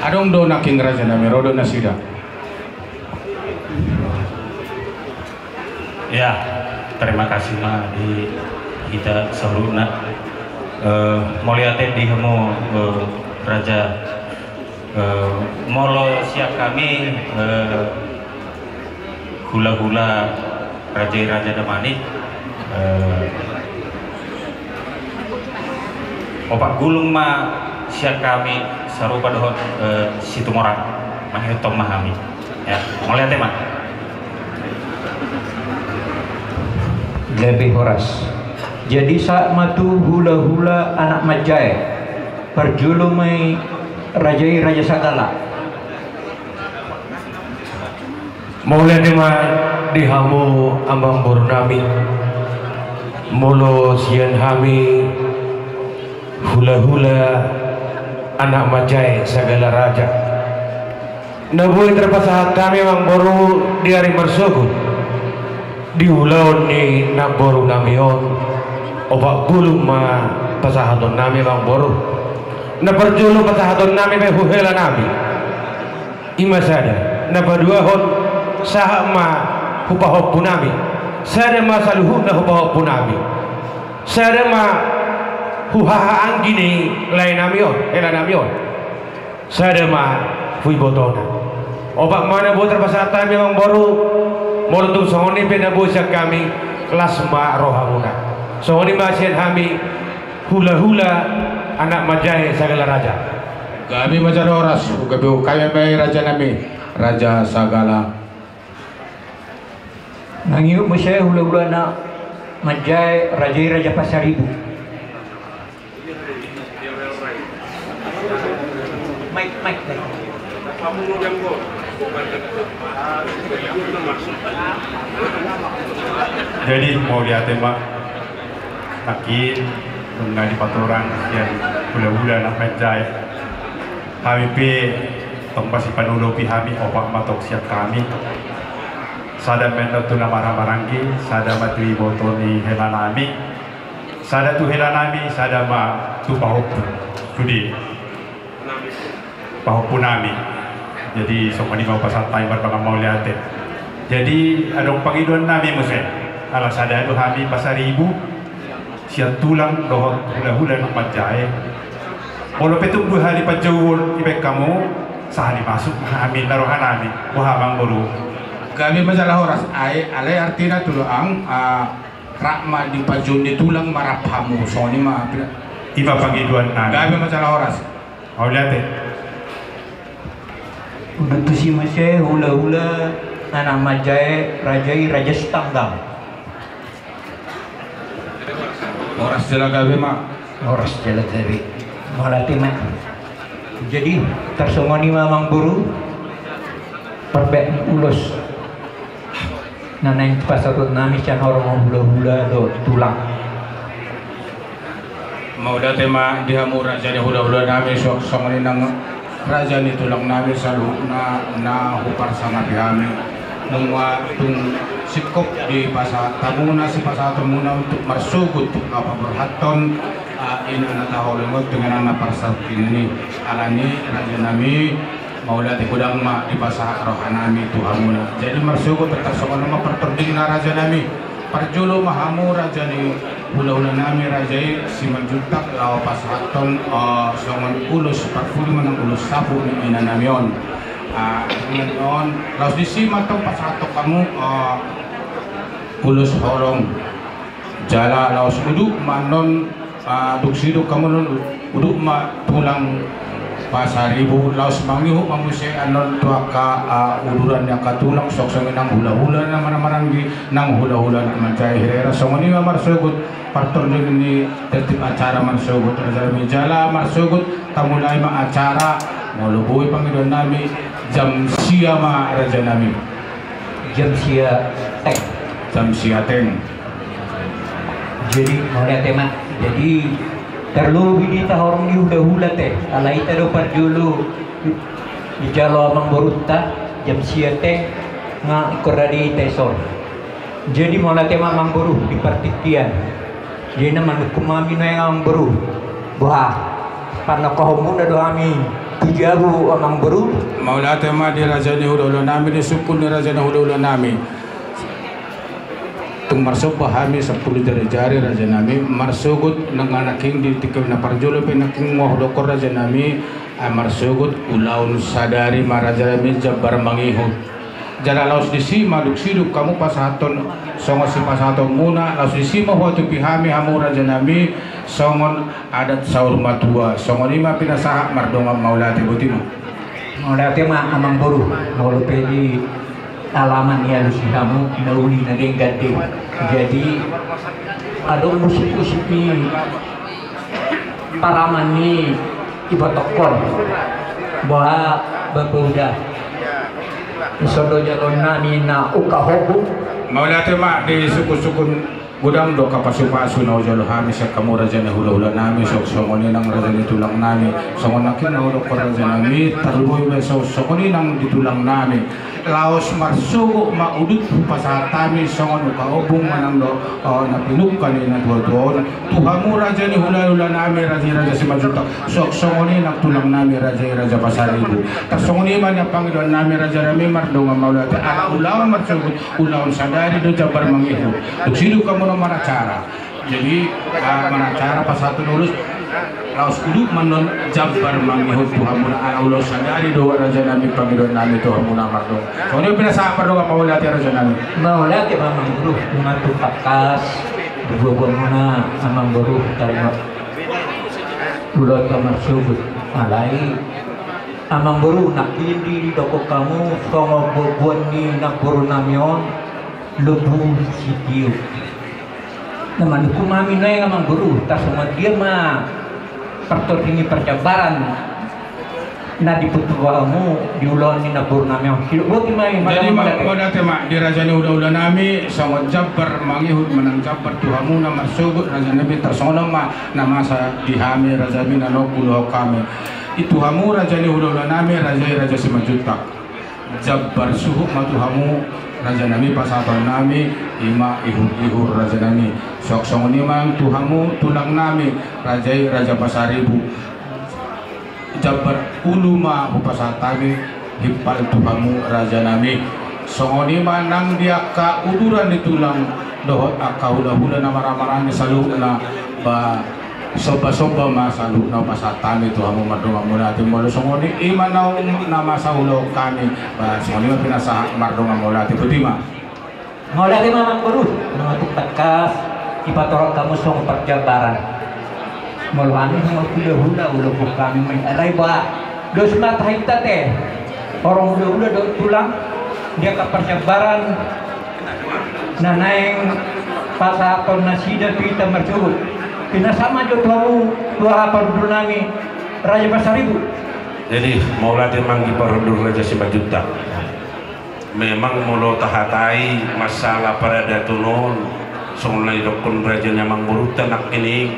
Adong do nangkin raja nami, ro do nasida. Ya, terima kasih ma di hita saluhutna. Eh, mauliate di hamu, eh, raja. Eh, molo sian hami, eh, hula-hula raja i Raja Damanik, eh, opat gulung ma sian hami sarupa dohot, eh, Situmorang, mangihuthon ma hami. Ya, mauliate ma. Gabe horas. Jadi sahat ma tu hula-hula anak manjae. Parjolo ma i raja i Raja Sagala. Mauliate ma di hamu amang boru nami. Molo sian hami hula-hula anak manjae Sagala Raja. Na boi tarpasahat hami amang boru di ari marsogot. Di ulaon ni namboru nami on. Opat gulung ma pasahaton nami amang boru. Na parjolo pasahaton nami ma i hu hela nami. I ma sada, na paduahon sahat ma hu pahompu nami, sada ma saluhutna hu pahompu nami, sada ma hu haha anggi ni lae nami on, hela nami on, sada ma hu ibotona. Opat ma na boi tarpasahat hami amang boru, molo tung songon i pe na boi sian hami, las ma rohamuna. Songon i ma sian hami, hula-hula anak manjae Sagala Raja. Gabe ma jala horas, gabe hami ma i raja nami, Raja Sagala. Mangihut muse hula-hula anak manjae raja i Raja Pasaribu. Mike, Mike, Mike. Jadi mauliate ma. Nangkin nunga dipatorang sian hula-hula anak manjae. Hami pe tong masipanulopi hami, opat ma tong sian hami. Sada ma i tu na marhahamaranggi, sada ma tu iboto ni hela nami, sada tu hela nami, sada ma tu pahompu. Sude. Pahompu nami. Jadi songon i ma hupasahat hami mardongan mauliate. Jadi adong pangidoan nami muse. Ala sada do hami Pasaribu sian tulang dohot hula-hula anak manjae. Molo pe tung dua hali panjouon dibaen hamu, sahali masuk ma hami na roha nami. Boha amang boru? Gabe ma jala horas, ai alai artina tulang, ah, rap ma di panjouon ni tulang ma rap hamu, songon i ma. I ma pangidoan nami. Gabe ma jala horas. Mauliate. Udutusi muse hula-hula anak manjae raja i Raja Sitanggang. Horas jala gabe ma. Horas jala gabe. Mauliate ma. Jadi tarsongon i ma amang boru. Parbue ulos. Na naeng pasahaton nami sian horong hula-hula dohot tulang. Mauliate ma di hamu raja ni hula-hula nami, suang songon i nang raja ni tulang nami saluhutna na huparsangapi hami. Nunga tung singkop dipasahat hamuna sipasahatonmuna untuk marsogot, ah, paborhathon, ah, ina na taholongon tu inganan na parsaulian i. Alani raja nami, mauliate godang ma dipasahat roha nami tu hamuna. Jadi marsogot tarsongon on ma partordingna raja nami. Parjolo ma hamu raja ni hula-hula nami raja i Simanjuntak laho pasahathon, eh, songon ulos parpudi manang ulos sapu ni ina nami on. Ah, songon on laos disi ma tong pasahathon hamu, eh, ulos holong. Jala laos uduk ma annon, ah, dung sidung hamu annon, uduk ma tulang Pasaribu, laos mangihut ma muse annon tu angka, ah, uduran ni angka tulang, songon i nang hulahula na marhahamaranggi, nang hulahula na manjae hirahira. Songon i ma marsogot partondion ni tertib acara, marsogot raja nami, jala marsogot tamulai ma acara. Molo boi pangidoan nami, jam sia ma raja nami? Jam sia teng. Jam sia teng. Jadi, mauliate ma. Jadi, tarlobi di hita horong ni hulahula te, ala hita do parjolo dijalo amangborunta, jam sia teng, nga ingkon rade hita dison. Jadi, mauliate ma amangboru di partingkian. Jadi, na manungkun ma hami nuaeng amangboru. Boha, panungkunonmuna do hami tu jabu amangboru? Mauliate ma di raja ni hulahula nami, di sungkun ni raja ni hulahula nami. Tung marsomba hami sampulu jari-jari raja nami, marsogot nang nangkin di tingki na parjolo pe nangkin nga hudokkon raja nami, ah, marsogot ulaon sadari ma raja nami jambar mangihut. Jala laos disi ma dung sidung hamu pasahathon songon sipasahatonmuna, laos disi ma huatupi hami hamu raja nami songon adat saur matua. Songon i ma pinasahat, mardongan mauliate, boti ma. Mauliate ma amangboru, molo pe di alaman ni alusi hamu, na uli na denggan do. Jadi, adong musik-musik ni paraman ni ibotongkon. Boha bapa uda. Dison do jaloon nami na ungkap obu. Mauliate ma di sungkun-sungkun godang do angka pasu-pasu na hujalo hami sian hamu raja ni hulahula nami, songon i nang raja ni tulang nami. Songon nangkin na hudokkon raja nami, tarlumobi ma songon i nang di tulang nami. Laos marsogot ma udut hupasahat hami songon ungkap obu manang do, oh, na pinungka ni na tua-tua on tu hamu raja ni hulahula nami, raja i Raja Simanjuntak, songon i nang tulang nami raja i Raja Pasaribu. Tarsongon i ma nian pangidoan nami raja nami, mardongan mauliate, ala ulaon marsogot ulaon sadari do jambar mangihut. Dung sidung hamu na manacara. Jadi, ah, manacara pasahathon ulos, laos udut ma annon jambar mangihut tu hamuna, ala ulaon sadari do raja nami, pangidoan nami tu hamuna, mardongan. Songon i pinasahat, mardongan mauliate raja nami. Mauliate ma amangboru, nunga tung tangkas diboaboamuna amangboru, tarima ulaonta marsogot. Alai amangboru, nangkin didokkon hamu songon boaboan ni namboru nami on, lombu sitiop. Na manungkun ma hami nuaeng amangboru, tarsongon dia ma partondi ni parjambaran na dipuntubu hamu di ulaon ni namboru nami on? Sidok boti ma i. Jadi, mauliate ma di raja ni hulahula nami, songon jambar mangihut manang jambar tu hamuna marsogot raja nami, tarsongon on ma na masa di hami raja nami, na naeng huulahon hami i tu hamu raja ni hulahula nami, raja i Raja Simanjuntak. Jambar suhut ma tu hamu raja nami pasahaton nami, i ma ihur-ihur raja nami. Songon i ma tu hamu tulang nami, raja i Raja Pasaribu. Jambar ulu ma hupasahat hami, himpal tu hamu raja nami. Songon i ma nang di angka uduran ni tulang dohot angka hulahula na marhahamaranggi saluhutna, ba, somba-somba ma saluhutna hupasahat hami tu hamu, mardongan mauliate. Molo songon i, i ma naung na masa huulahon hami, ba, songon i ma pinasahat, mardongan mauliate, boti ma. Mauliate ma amangboru, nunga tung tangkas dipatorang hamu songon parjambaran. Molo hami songon hulahula, ulaon hami ma i, alai ba, dos ma tahinta te horong hulahula dohot tulang di angka parjambaran na naeng pasahaton nasida tu hita marsogot. Pinasahat ma jo tu hamu, tu haha parhundul nami, Raja Pasaribu. Jadi, mauliate ma anggi parhundul Raja Simanjuntak. Memang molo tahatai masalah paradaton on, songon na nidokkon raja ni amangborunta nangkining,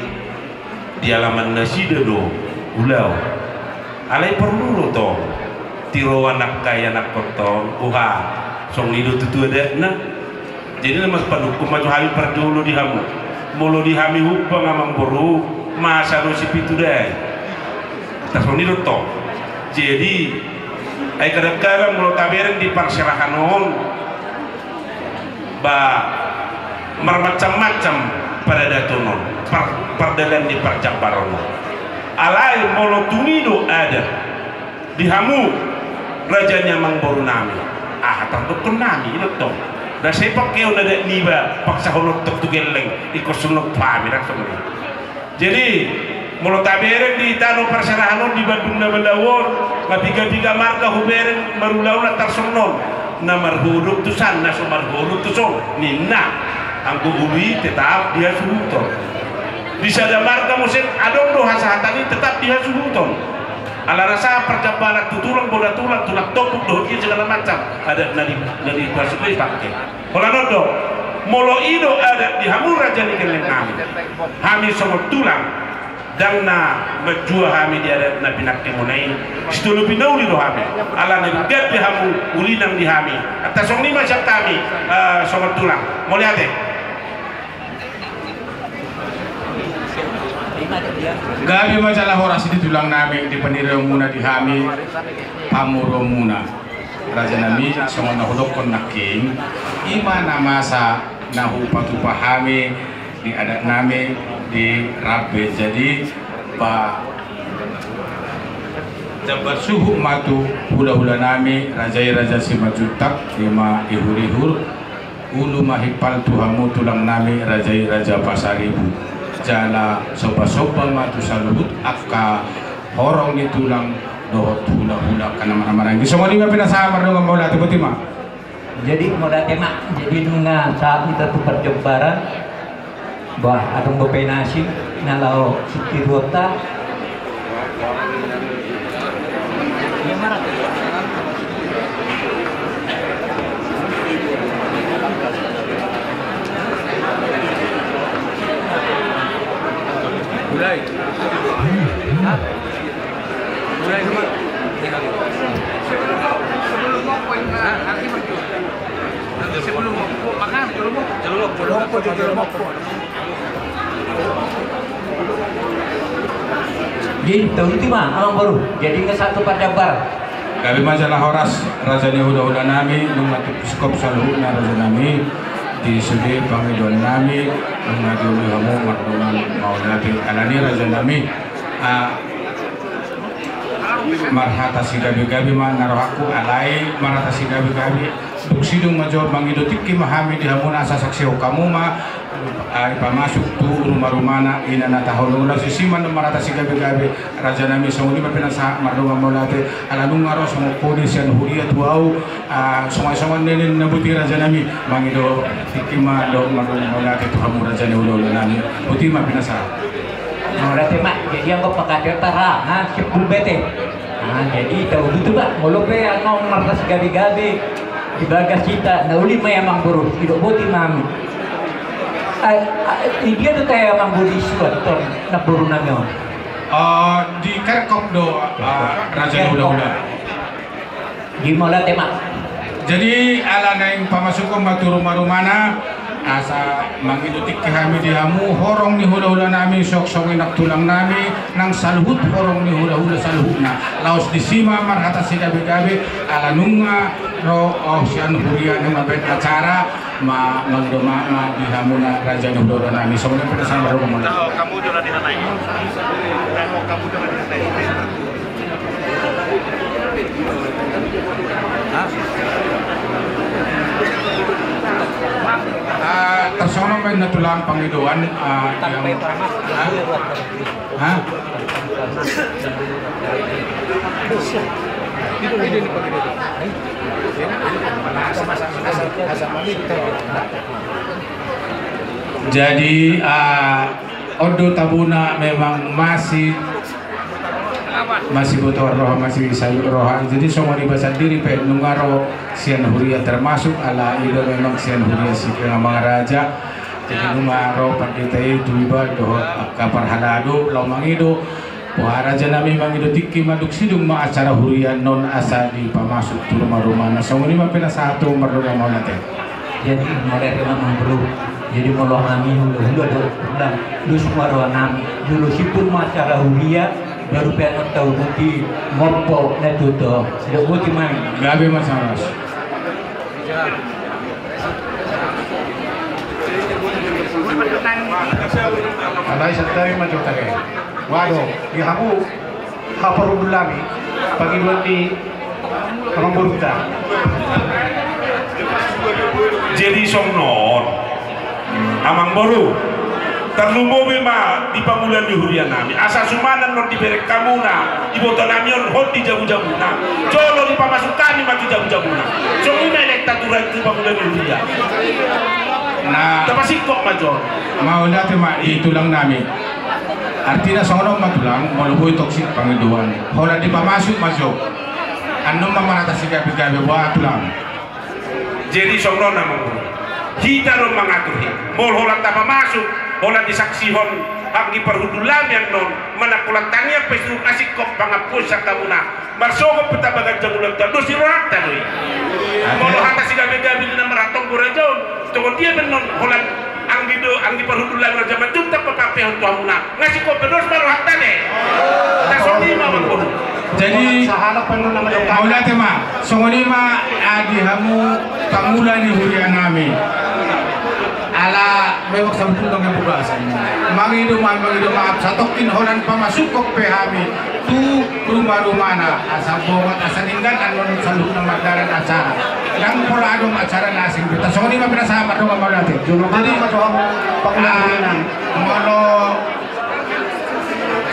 di alaman nasida do ulaon. Alai porlu do tong tiroan angka ianakhonta on, boha, songon i do tutu adatna. Jadi na masa panungkun ma jo hami parjolo di hamu. Molo di hami humbang amangboru, masa do sipitu dai. Tarsongon i do tong. Jadi, ai kadang-kadang molo tabereng di parserahan on, ba, marmacam-macam paradaton on, par-, pardalan ni parjambaran on. Alai molo tung i do adat di hamu raja ni amangboru nami, aha tardokkon nami i do tong. Na sai pangkeon adat niba, paksahononta tu gelleng, ingkon songon i tu hami, ra songon i. Jadi, Molo tabereng di tano parserahan on di Bandung na balau on, ma piga-piga marga hubereng marulaon tarsongon on, na marhodok tu san, na so marhodok tu son, ninna. Anggo ulu i tetap dihasuhuton. Di sada marga muse adong do hasahatan i tetap dihasuhuton. Ala na sahat parjambaran tu tulang, bona tulang, tulang tombuk dohot i segala macam adat na di, na dipasuhut i pake. Holan on do, molo i do adat di hamu raja ni gelleng nami, hami songon tulang, ndang na manjua hami di adat na pinangkemuna i. Sitolopi na uli do hami, ala na denggan di hamu uli nang di hami. Antong songon i ma sian hami, eh, songon tulang. Mauliate. Gabe ma jala horas di tulang nami di panirianmuna di hami pamoruonmuna. Raja nami, songon na hudokkon nangkin, i ma na masa na hupatupa hami di adat nami di Rambe. Jadi, ba, jambar suhut ma tu hula-hula nami, raja i Raja Simanjuntak, i ma Ihur-ihur, ulu ma himpal tu hamu tulang nami, raja i Raja Pasaribu. Jala somba-somba ma tu saluhut angka horong ni tulang dohot hula-hula angka na marhaha-maranggi. Songon i ma pinasahat, mardongan mauliate, boti ma. Jadi mauliate ma, jadi nunga sahat hita tu parjambaran. Bah, adong dope na asing na laho sitiruonta. Mulai. Hah? Jadi, tahuti ma, Amangboru. Jadi, nunga sahat tu parjambaran. Gabe ma jala horas, raja ni hula-hula nami, nunga tu piskop saluhutna raja nami, di sude pangidoan nami, nunga dioloi hamu mardongan mauliate. Alani raja nami, ah, marhata sigabe-gabe ma na rohangku, alai marhata sigabe-gabe. Dung sidung ma jo mangido tingki ma hami di hamuna asa saksihon hamu ma, ah, dipamasuk tu ruma-rumana, ina na taholongi. Laos disi ma na marhata sigabe-gabe, raja nami, songon i ma pinasahat, mardongan mauliate, ala nunga ro songon kode sian huria tu ahu, ah, songon-songon nene na boti raja nami, mangido tingki ma dohot mardongan mauliate tu hamu raja ni hula-hula nami. Boti ma pinasahat. Mauliate ma, jadi anggo pangkataion ta ra, ha, simpul bete. Ah, jadi tahu betul, Pak. Molo pe annon marhata sigabe-gabe di bagas hita, na uli ma i Amangboru, didok boti ma hami. Ah, ah, di dia do tahe Amangboru i suan, tor, na boru nami on. Ah, di Kerkop do, ah, raja ni hula-hula. Di mauliate ma. Jadi, ala naeng pamasukhon ma tu ruma-rumana, asa mangido tingki hami di hamu, horong ni hula-hula nami, suang songon i nang tulang nami, nang saluhut horong ni hula-hula saluhutna. Laos disi ma marhata sigabe-gabe, ala nunga ro, oh, sian huria nunga baen acara, ma, mangido ma, ma di hamuna raja ni hula-hula nami. Songon i pinasahat, mardongan mauliate. Ah, tarsongon on ma inna tulang pangidoan, ah, yang, ah? Ha? Jadi, ah, on do tabona memang masih, masih botohon roha, masih sayur roha. Jadi songon iba sandiri pe nunga ro sian huria termasuk ala i do memang sian huria si Amangaraja. Jadi nunga ro pandita i tu iba dohot angka parhalado laho mangido. Wah, raja nami, mangido tingki ma dung sidung ma acara huria on asa dipamasuk tu ruma-rumana. Songon i ma pinasahat tu mardongan mauliate. Jadi mauliate ma, Amangboru. Jadi molo hami hula-hula dohot tulang, dos ma roha nami, jolo simpul ma acara huria, baru pe annon tahu boti mompo na tutu. Sidok boti ma. Gabe ma saras. Alai santabi ma jo tahe. Waduh, di hamu, haporlu nami pangidoan ni Amangboruta. Jadi songon on, Amangboru. Tarlumobi ma di pangula ni huria nami, asa suman annon dibereng hamuna, iboto nami on hot di jabu-jabuna. Jolo dipamasuk hami ma tu jabu-jabuna. Songon i ma elekta turai tu pangula ni huria. Na tapasingkop ma jo. Mauliate ma di tulang nami. Artina songon on ma tulang, molo boi toksik pangidoan, holan dipamasuk ma jo. Annon ma marhata sigabe-gabe boha tulang. Jadi songon on ma, hita do mangatur i. Molo holan tapamasuk, holan disaksihon anggi parhundul nami annon, manang holan tangiang pe suhut, asingkop pangampuon sian hamuna. Marsogot pe tabahen jangulanta, dos ni rohanta do i. Molo hata sigabe-gabe na marhatonggo raja on, songon dia pe annon holan anggi do, anggi parhundul nami Raja Manjuntak papampehon tu hamuna. Nga singkop pe dos ma rohanta be. Songon i ma mangkono. Jadi, mauliate ma, songon i ma, ah, di hamu pangula ni huria nami. Ala memang sabotulna nga bagasan. Mangido ma, mangido maaf, satongkin holan pamasukhon pe hami tu ruma-rumana, asa bongat, asa denggan annon saluhutna mardalan acara. Ndang pola adong acara na asing be. Songon i ma pinasahat, mardongan mauliate. Jadi, ah, molo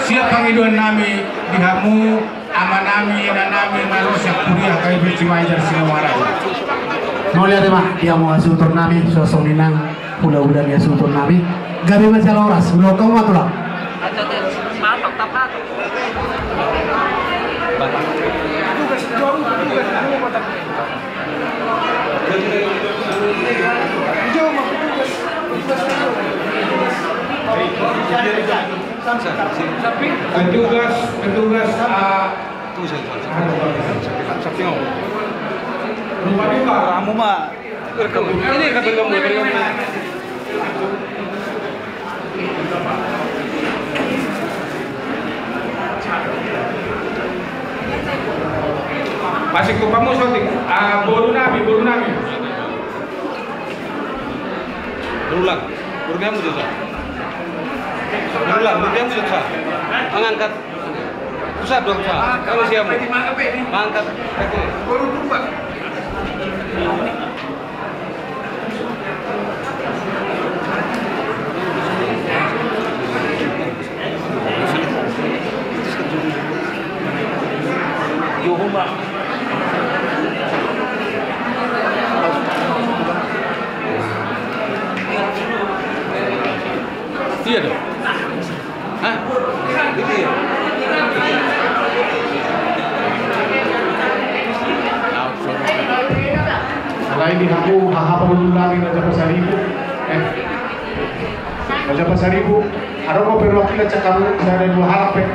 siap pangidoan nami di hamu, ama nami, ina nami, na ro sian huria K P P Cimahi Jar Singomaran. Mauliate ma di hamu hasuhuton nami, suang songon i nang hula-hula ni hasuhuton nami. Gabe ma jala horas, mauliate ma tulang. Petugas, petugas, ah, rumah duka. Kamu mah. Ini kata kamu, kata kamu. Masih ku pamusotik, ah, boru nami, boru nami. Berulang, berulang betul, Sa. Berulang, berulang betul, Sa. Mangangkat. Pusat dong, Sa. Kalau siap. Mangangkat. Oke. Iya dong. Hah? Iya. Alai di hamu haha pangulu nami Raja Pasaribu. Eh. Raja Pasaribu. Adong ma perwakilan cakap lu, saya ada dua halak pe.